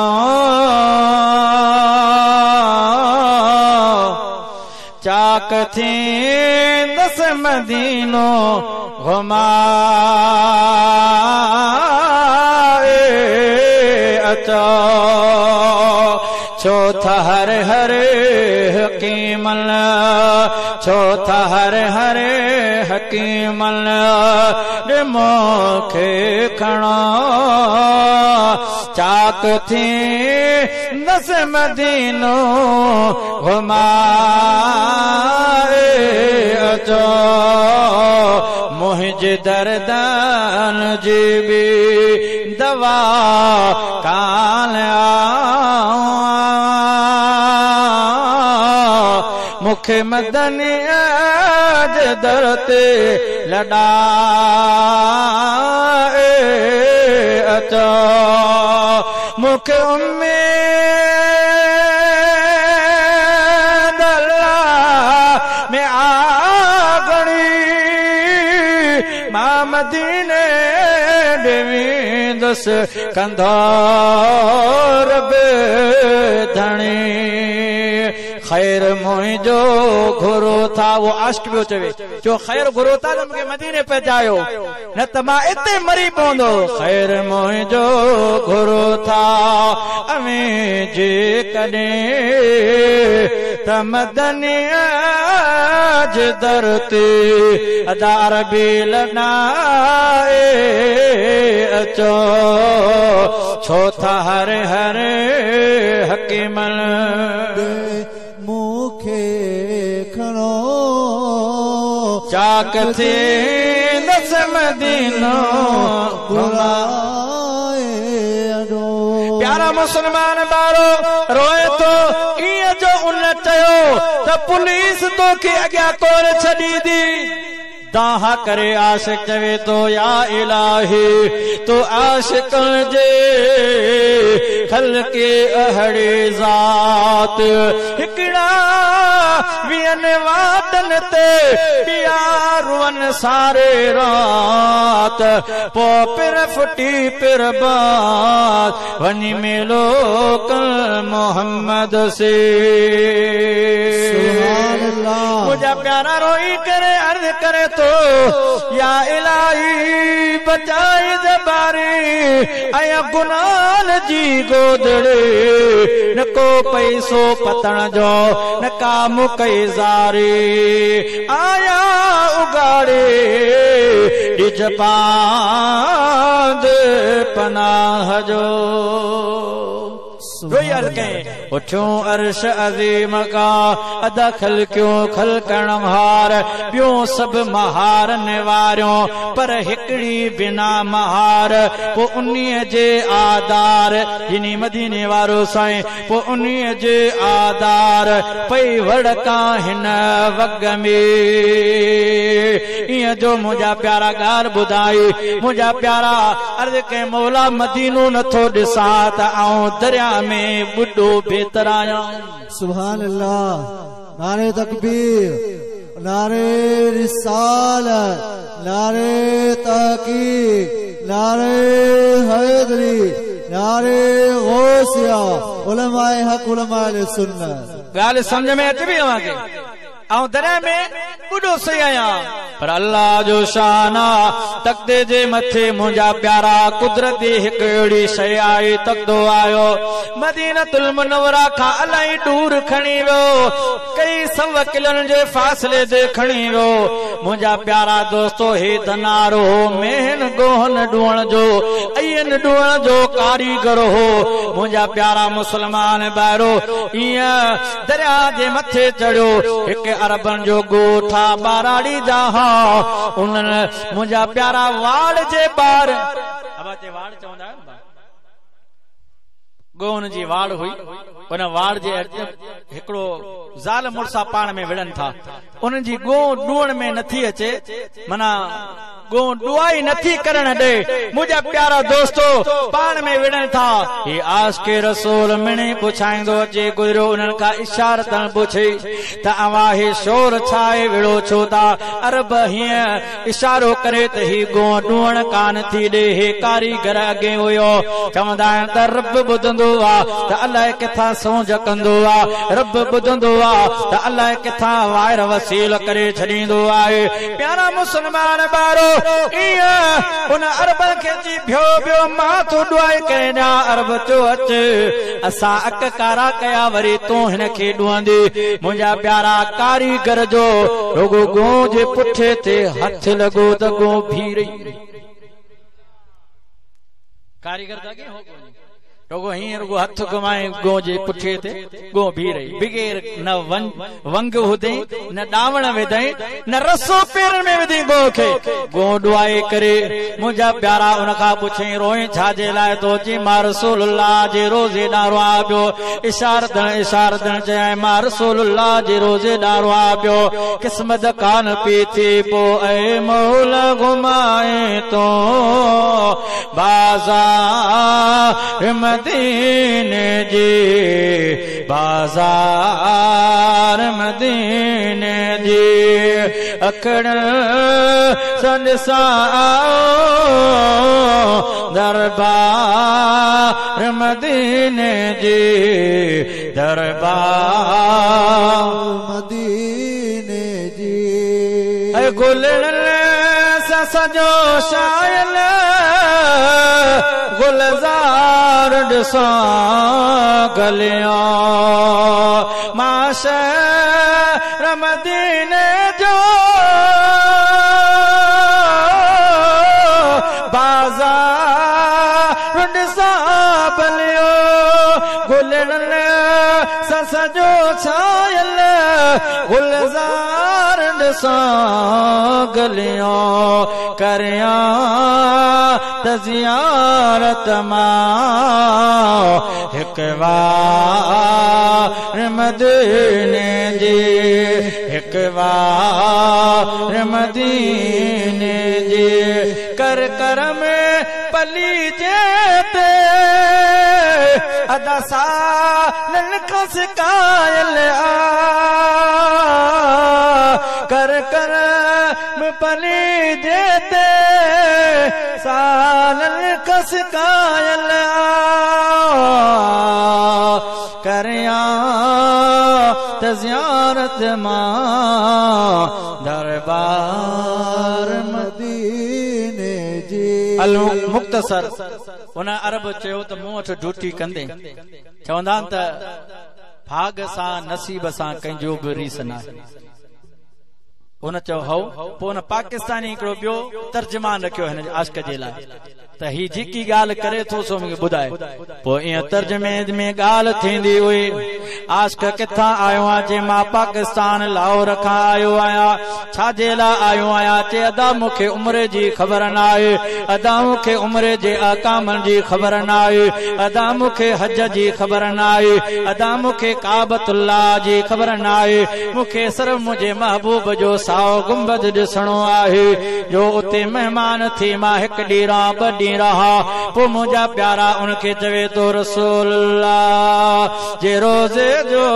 चाक थींदसि मदीनो घुमाए अचो। छो था हर हर हकीमन छो था हर हर हकीमन ॾे मूंखे खणो चाक थींदसि मदीनो घुमाए अचो। मुंहिंजे दर्दन जी बि दवा कान मूंखे मदनी जे दर ते लॾाए अचो। मूंखे उम्मीद में आगणी मां मदीने ॾे वेंदुसि कंदो रब धणी। खैर मुंहिंजो घुरो था उहो आशिक पियो चवे जो खैर घुरो था त मूंखे मदीने पहुचायो न त मां हिते मरी पवंदो। खैर मुंहिंजो घुरो था अवीं जेकॾहिं त मदनी जे दर ते अदा अरबी लॾाए अचो। छो था हर हर हकीमन मूंखे खणो चाक थींदसि मदीनो घुमाए अॾो। प्यारा मुसलमान ॿारो रोए थो ईअं जो उन चयो त पुलिस तोखे अॻियां कोन छॾींदी। दाहा करे आशिक चवे तो या इलाही तो आशिक जे खलके अहिड़ी ज़ात हिकिड़ा ॿियनि वाटनि ते ॿिया रुअनि सारे रात पोइ पिर फुटी पिर बात वञी मिलो कल मोहम्मद से। मुंहिंजा प्यारा रोई करे अर्ज़ करे तो या इलाही बचाए जबारी ऐं गुनाह जी गोदड़े न को पैसो पतण जो न का मुकई ज़ारी आया उगाड़े ॾिज पांद पनाह जो। रोई अर्ज़ कई उठियो अर्श अज़ीम का अदा खलकियो खलकण हार ॿियो सभु महारनि वारियो पर हिकिड़ी बिना महार पोइ उन्हीअ जे आधार जिनी मदीने वारो साईं पोइ उन्हीअ जे आधार पई वड़का हिन वग में। ईअं जो मुंहिंजा प्यारा ॻाल्हि ॿुधाई मुंहिंजा प्यारा अर्ज़ कई मौला मदीनो नथो ॾिसां त आउं दरिया में बुॾो बेहतर आहियां। सुभान अल्लाह। नारे तकबीर, नारे रिसालत, नारे तहकीक, नारे हैदरी, नारे गौसिया, उलमाए हक उलमाए सुन्नत। ॻाल्हि सम्झ में अचे पई अव्हांखे? आउं दरिया में बुॾो सही आहियां पर अल्लाह जो शान आ, तख्ते जे मथे मुंहिंजा प्यारा कुदरती हिकु अहिड़ी शइ आई, तख्तो आयो मदीनतुल मुनव्वरा खां अलाए दूर खणी वियो, कई सौ किलोनि जे फ़ासिले ते खणी वियो। मुंहिंजा प्यारा दोस्तो, हे धनारो हो, मेहन गोहन ॾुहण जो, अयन ॾुहण जो कारीगर हो। मुंहिंजा प्यारा मुसलमान ॿाहिरो ईअं दरिया जे मथे चढ़ियो, हिकु अरबनि जो ॻोठ आहे ॿाराड़ी जा, हा उन्हनि मुंहिंजा प्यारा वाड़ जे ॿार, वाड़ चवंदा आहिनि, गोहन जी वाड़ हुई, उन वाड़ जे हिकिड़ो ज़ाल मुड़ुसा पाण में विड़नि था, उन्हनि जी गोह ॾुहण में नथी अचे, माना गोह ॾुआई नथी करण ॾे। मुंहिंजा प्यारा दोस्तो पाण में विड़नि था, ही आशिक़ रसूल मिणी पुछाईंदो अचे गुज़रियो, उन्हनि खां इशारतनि पुछी त अव्हां हे शोर छा आहे, विड़ो छो था? अरब हीअं इशारो करे त ही गोह ॾुहण कान थी ॾे, हे कारीगर अॻे हुयो। चवंदा आहिनि त रब ॿुधंदो आहे त अलाए किथां सौंज कंदो आहे, रब ॿुधंदो आहे त अलाए किथां वायर वसील करे छॾींदो आहे। प्यारा मुसलमान ॿारो, ईअं उन अरबनि खे चई ॿियो ॿियो मां थो ॾुआए करे ॾियां। अरब चयो अच, असां अक कारा कया, वरी तूं हिन खे ॾुहंदी। मुंहिंजा प्यारा कारीगर जो रुगो गोह जे पुठे ते हथ लॻो त गोह बीह रही। कारीगर त अॻे हो कोन्हे, रुगो हीअं रुगो हथ घुमाए गोह जे पुठे ते गोह बीह रही, बगैर न वंग हुदई, न ॾावण विधई, न रसो पेरनि में विधई गोह खे, गोह ॾुआए करे। मुंहिंजा प्यारा उन खां पुछई रोए छा जे लाइ थो? चई मां रसूलुल्लाह जे रोज़े ॾांहुं रोआं पियो। इशारतनि इशारतनि चयाईं मां रसूलुल्लाह जे रोज़े ॾांहुं रोआं पियो, क़िस्मत कान पई थी पोइ ऐ मौला घुमाए तो बाज़ार मदीने जी, बाज़ार मदीने जी, अखड़ संसा दरबार मदीने जी, दरबार मदीने जी। गुलण सजो शायल गुलज़ार ॾिसां गलियां, मां शहर मदीने जो बाज़ार ॾिसां बलियो, गुलण सजो छायल गुलज़ार ॾिसां गलियां, करियां त ज़ियारत मां हिकु वार मदीने जी, हिकु वार मदीने जी। कर करम पली जे ते अदा सालन खां सिकायल आ, कर करम पली जे ते सालन खां सिकायल आ, करियां त ज़ियारत मां दरबार मदीने जी। अल मुख़्तसर उन अरब चयो त मूं वटि ड्यूटी कंदे। चवंदा आहिनि त भाग सां नसीब सां कंहिंजो बि रीस न आहे। उन चयो हौ, पोइ उन पाकिस्तानी हिकिड़ो ॿियो तर्जुमान रखियो हिन आशिक जे लाइ त ही जेकी ॻाल्हि करे थो सो मूंखे ॿुधाए। पोइ ईअं तर्जुमे में ॻाल्हि थींदी हुई, आशिक किथां आयो आहे? चए मां पाकिस्तान लाहौर खां आयो आहियां। छा जे लाइ आयो आहियां? चए अदा मूंखे उम्रे जी ख़बर न आहे, अदा मूंखे उम्रे जे अहकामनि जी ख़बर न आहे, अदा मूंखे हज जी ख़बर न आहे, अदा मूंखे काबतुल्लाह जी ख़बर न आहे, मूंखे सिर्फ़ मुंहिंजे महबूब जो साओ गुंबद ॾिसणो आहे, जो उते महिमान थी मां हिकु ॾींहुं रहां, ॿ ॾींहुं रहां। पोइ मुंहिंजा प्यारा उनखे चवे थो रसूलुल्लाह जे रोज़े जो,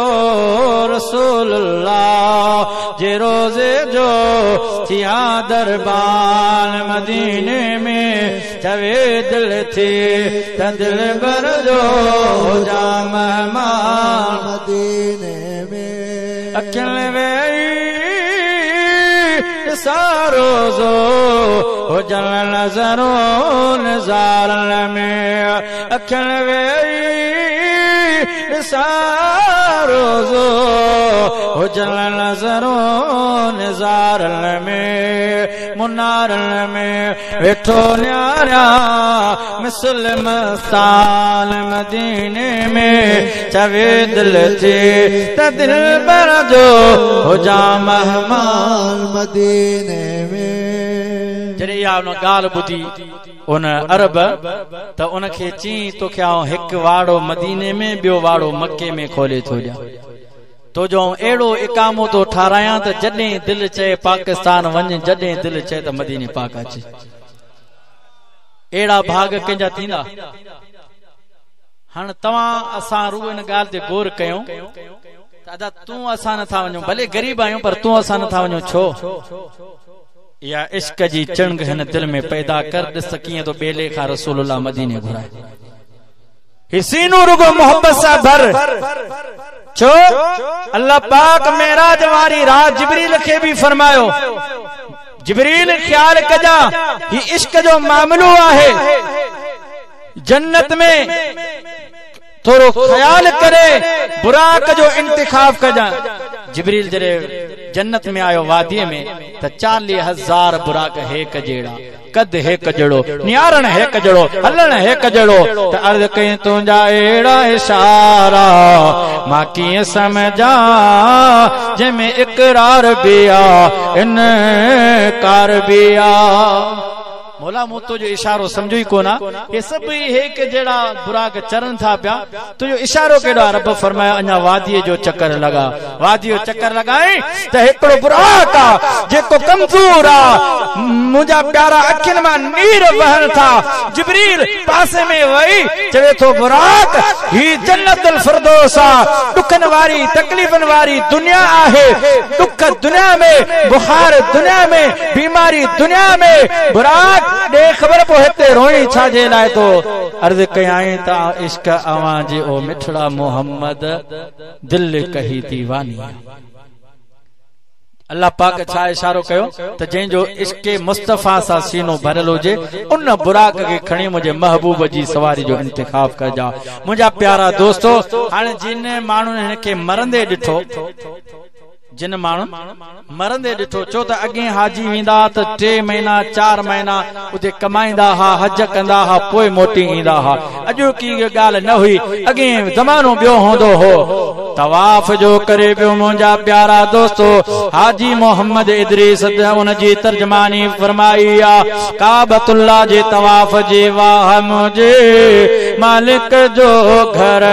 रसूलुल्लाह जे रोज़े जो थिया दरबार मदीने में, चवे दिल थी त दिल भर जो जा मेहमान मदीने में। अखियुनि वेही ڏسان روضو، هجن نظرون نظارن ۾، اکين ويهي ڏسان روضو، هجن نظرون نظارن ۾، منارن ۾ ويٺو نهاريان، مثل مستان مديني ۾، چوي دل ٿي ته دلبر جو هجان مهمان مديني ۾. جڏهن اها ان ڳالهه ٻڌي ان عرب ته ان کي چيائين، توکي آئون هڪ واڙو مديني ۾ ٻيو واڙو مڪي ۾ کولي ٿو ڏيان، تو جو آئون اهڙو اقامو ٿو ٺارايان ته جڏهن دل چئي پاڪستان وڃ، جڏهن دل چئي ته مديني پاڪ اچ. اهڙا ڀاڳ ڪنهن جا ٿيندا؟ هاڻ توهان اسان رڳو ان ڳالهه تي غور ڪيون ته ادا تون اسان نٿا وڃون، ڀلي غريب آهيون پر تون اسان نٿا وڃون ڇو؟ اها عشق جي چڻگ هن دل ۾ پيدا ڪر، ڏس ته ڪيئن ٿو ٻيلي کان رسول الله مديني گهرائي. هي سينو رڳو محبت سان ڀر، ڇو الله پاڪ معراج واري رات جبريل کي به فرمايو، جبريل خيال ڪجان هي عشق جو معاملو آهي، جنت ۾ ٿورو خيال ڪري براق جو انتخاب ڪجان. جبريل جڏهن جنت ۾ آيو واديء ۾ ته 40,000 براق هيڪ جهڙا، قد هيڪ جهڙو، نهارڻ هيڪ جهڙو، هلڻ هيڪ جهڙو، ته عرض ڪيائين تنهنجا اهڙا اشارا مان ڪيئن سمجهان، جنهن ۾ اقرار به آ انڪار به آ. مولا مون تنهنجو اشارو سمجهيو ئي ڪونه، هي سڀ ئي هيڪ جهڙا براق چرن ٿا پيا، تنهنجو اشارو ڪهڙو آ؟ رب فرمايو اڃا واديء جو چڪر لڳا. واديء جو چڪر لڳائين ته هڪڙو براق آ جيڪو ڪمزور آ، منهنجا پيارا اکين مان نير وهن ٿا، جبريل پاسي ۾ ويهي چوي ٿو براق هي جنت الفردوس آ، ڏکن واري تڪليفن واري دنيا آهي، ڏک دنيا ۾، بخار دنيا ۾، بيماري دنيا ۾، براق ڏي خبر پوء هتي روئين ڇا جي لاء ٿو؟ عرض ڪيائين ته عشق اوهان جي او مٺڙا محمد دل ڪهي ديواني آ. الله پاڪ ڇا اشارو ڪيو ته جنهن جو عشق مصطفيٰ سان سينو ڀريل هجي ان براق کي کڻي منهنجي محبوب جي سواري جو انتخاب ڪجا. منهنجا پيارا دوستو هاڻي جن ماڻهن هن کي مرندي ڏٺو، جن ماڻهن مرندي ڏٺو، ڇو ته اڳئين حاجي ويندا ها ته 3 مهينا 4 مهينا اتي ڪمائيندا ها، حج ڪندا ها، پوء موٽي ايندا ها. اڄوڪي اها ڳالهه نه هئي، اڳئين زمانو ٻيو هوندو هو. طواف جو ڪري پيو منهنجا پيارا دوستو، حاجي محمد ادريس ته ان جي ترجماني فرمائي آ، ڪعبة الله جي طواف جي واهه منهنجي مالڪ جو گهر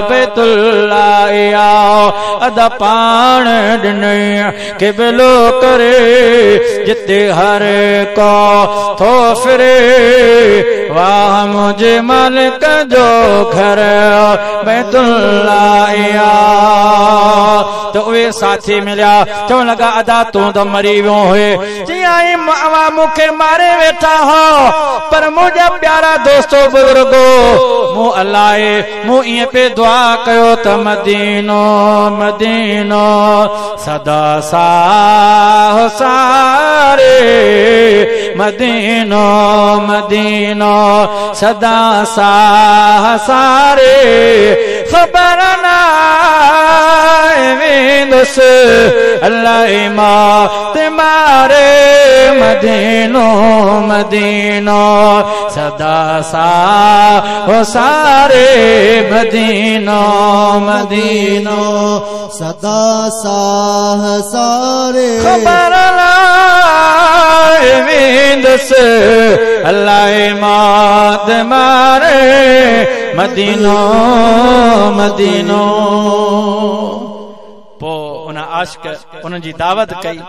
بيت الله آ، ادا پاڻ ڏنئي قبلو ڪري جتي هر ڪو ٿو ڦري، واهه منهنجي مالڪ جو گهر بيت الله آ. ته اهي ساٿي مليا، چوڻ لڳا ادا تون ته مري ويو هئين. چيائين اوهان مون کي ماري ويٺا هئو، پر منهنجا پيارا دوستو بزرگو مون الائي مون ائين پئي دعا ڪيو ته مدينو مدينو سدا ساهه ساري، مدينو مدينو سدا ساهه ساري، خبر ناهي ويندس الائي موت ماري، مدينو مدينو سدا ساهه ساري، مدينو مدينو سدا ساهه ساري، خبر ناهي ويندس الائي موت ماري، مدينو مدينو. پوء ان عاشق انهن جي دعوت ڪئي.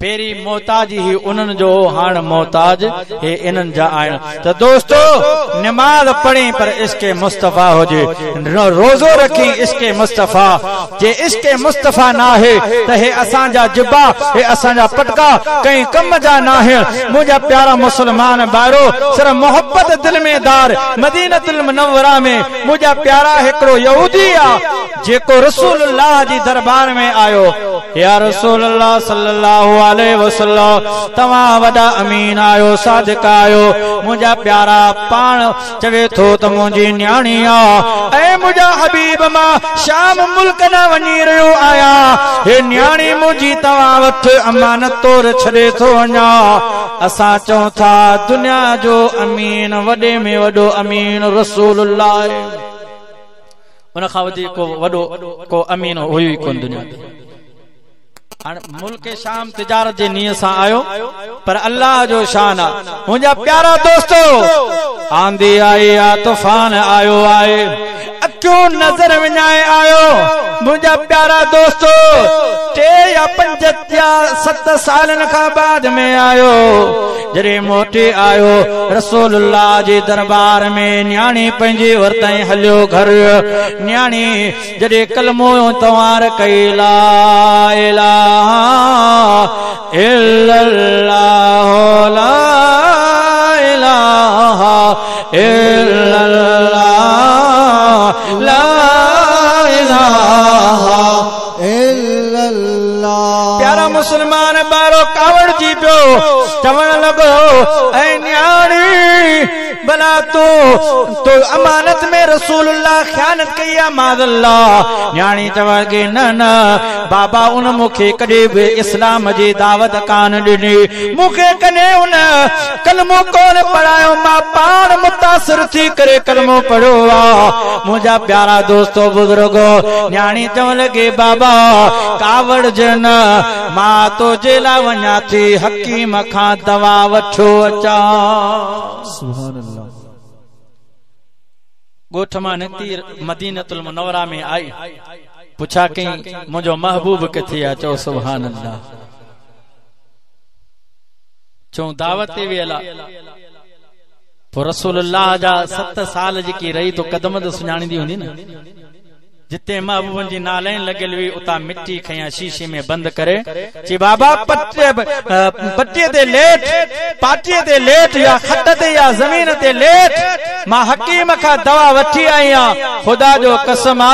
پهرين محتاج هي انهن جو هو، هاڻ محتاج هي انهن جا آهن. ته دوستو نماز پڙهين پر عشق مصطفيٰ هجي، روزو رکين عشق مصطفيٰ، جي عشق مصطفيٰ ناهي ته هي اسان جا جبا، هي اسان جا پٽڪا ڪنهن ڪم جا ناهن. منهنجا پيارا مسلمان ڀائرو، صرف محبت دل ۾ دار، مدينة المنوره ۾ منهنجا پيارا هڪڙو يهودي آ جيڪو رسول الله جي دربار ۾ آيو. يا رسول الله صلي الله عليه وسلم توهان وڏا امين آهيو صادق آهيو منهنجا پيارا پاڻ چوي ٿو ته منهنجي نياڻي آ اي منهنجا حبيب مان شام ملڪ ڏانهن وڃي رهيو آهيان هي نياڻي منهنجي توهان وٽ امانت طور ڇڏي ٿو وڃان اسان چئون ٿا دنيا جو امين وڏي ۾ وڏو امين رسول الله آهي ان کان وڌيڪ ڪو وڏو ڪو امين هيو ئي ڪونه دنيا تي. هاڻ ملڪ شام تجارت جي نيت سان آيو پر الله جو شان آ منهنجا پيارا دوستو آنڌي آئي آ طوفان آيو آهي اکيون نظر وڃائي آيو منهنجا پيارا دوستو ٽي يا پنج يا ست سالن کان بعد ۾ آيو جڏهن موٽي آيو رسول الله جي دربار ۾ نياڻي پنهنجي ورتائين هليو گهر نياڻي جڏهن ڪلمو تنوار ڪئي لا اله الا الله لا اله الا الله لا اله الا الله پيارا مسلمان ٻارو ڪاوڙجي پيو چوڻ لڳو اي نياڻي ڀلا تو تو امانت ۾ رسول الله خيانت ڪئي آ معاذ الله نياڻي چوڻ لڳي نه نه بابا ان مون کي ڪڏهن به اسلام جي دعوت ڪانه ڏني مون کي ڪڏهن ان ڪلمو ڪونه پڙهايو مان پاڻ متاثر ٿي ڪري ڪلمو پڙهيو آ منهنجا پيارا دوستو بزرگو نياڻي چوڻ لڳي بابا ڪاوڙج نه مان تو جي لاء وڃان ٿي حڪيم کان دوا وٺيو اچان. سبحان الله. ڳوٺ مان نڪتي مدينة المنوره ۾ آئي پڇا ڪئي منهنجو محبوب ڪٿي آ چئو سبحان الله چون دعوت تي ويل آ پوء رسول الله جا ست سال جيڪي رهي تو قدم ته سڃاڻيندي هوندي نه جتي محبوبن جي نعلين لڳل هئي اتان مٽي کنيا شيشي ۾ بند ڪري چي بابا پٽي تي ليٽ پاٽي تي ليٽ يا کٽ تي يا زمين تي ليٽ مان حڪيم کان دوا وٺي آئي آهيان خدا جو قسم آ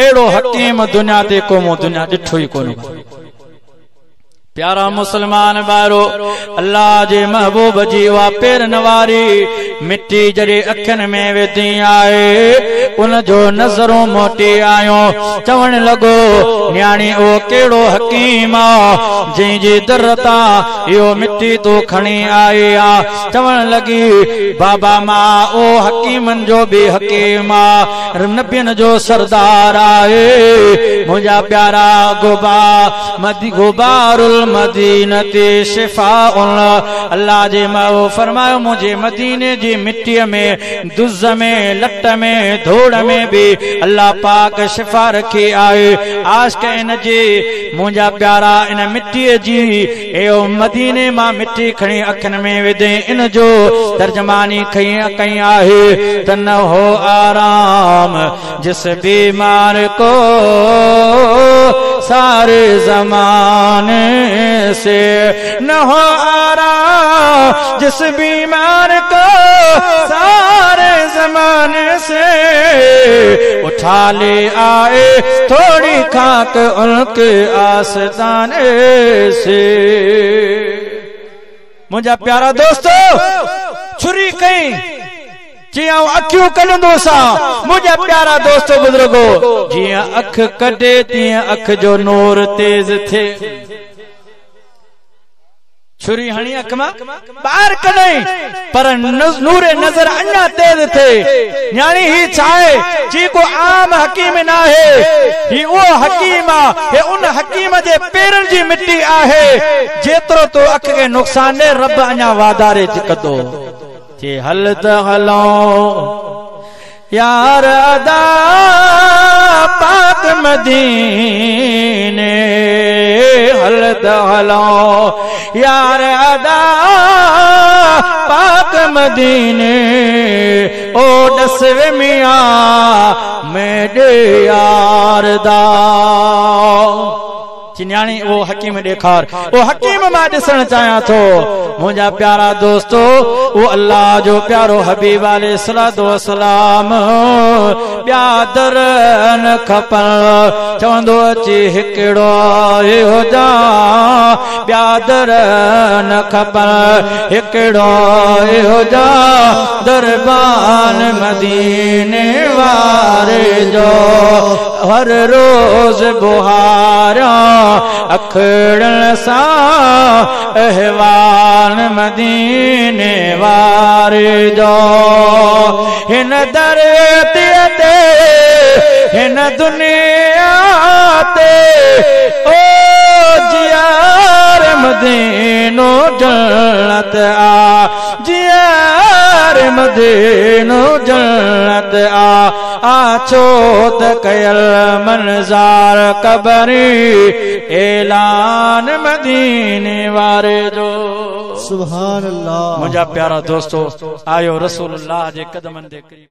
اهڙو حڪيم دنيا تي ڪو مون دنيا ڏٺو ئي ڪونه. پيارا مسلمان ڀائرو! الله جي محبوب جي اها پيرن واري مٽي جڏهن اکين ۾ وڌي آهي، ان جو نظرون موٽي آيون، چوڻ لڳو، نياڻي اهو ڪهڙو حڪيم آ، جنهن جي در تان اهو مٽي تون کڻي آئي آ؟ چوڻ لڳي، بابا مان اهو حڪيمن جو به حڪيم آ، نبين جو سردار آهي، منهنجا پيارا گوبا! غبار المدينة شفاء الله جي محبوب فرمايو منهنجي مديني جي مٽيء ۾ دز ۾ لٽ ۾ ڌوڙ ۾ به الله پاڪ شفا رکي آهي عاشق ان جي منهنجا پيارا ان مٽيء جي اهو مديني مان مٽي کڻي اکين ۾ وڌي ان جو ترجماني ڪئي آهي ته نه هو آرام جس بيمار ڪو ساري زماني سي نه هو آرام جس بيمار ڪو ساري زماني سي اٺا لي آئي ٿوڙي خاڪ ان ڪي آستاني سي منهنجا پيارا دوستو ڇري ڪئي چي آئون اکيون ڪڍندوسان منهنجا پيارا دوستو بزرگو جيئن اک ڪڍي تيئن اک جو نور تيز ٿئي ڇري هڻي اک مان ٻاهر ڪڍئين پر نور نظر اڃا تيز ٿئي نياڻي هي ڇا آهي چي ڪو عام حڪيم ناهي هي اهو حڪيم آ هي ان حڪيم جي پيرن جي مٽي آهي جيترو تو اک کي نقصان ڏي رب اڃا واڌاري ڪندو چي هل ته هلون يار ادا پاڪ مديني هل ته هلون يار ادا پاڪ مديني او ڏس وي ميان ميڏي يار دا. چي نياڻي اهو حڪيم ڏيکار، اهو حڪيم مان ڏسڻ چاهيان ٿو. منهنجا پيارا دوستو! اهو الله جو پيارو حبيب عليه الصلوة والسلام ٻيا در نه کپن، چوندو اچي هڪڙو ئي هجان، ٻيا در نه کپن، هڪڙو ئي هجان، دربان مديني واري جو. هر روز ٻهاريان اکڙين سان احوال مديني واري جو. هن ڌرتيء تي هن دنيا تي او جيار مدينو جنت آ جيار مدينو جنت آ. آ ڇو ته ڪيل منظار قبري اعلان مديني واري جو. سبحان الله. منهنجا پيارا دوستو آيو رسول الله جي قدمن تي ڪري.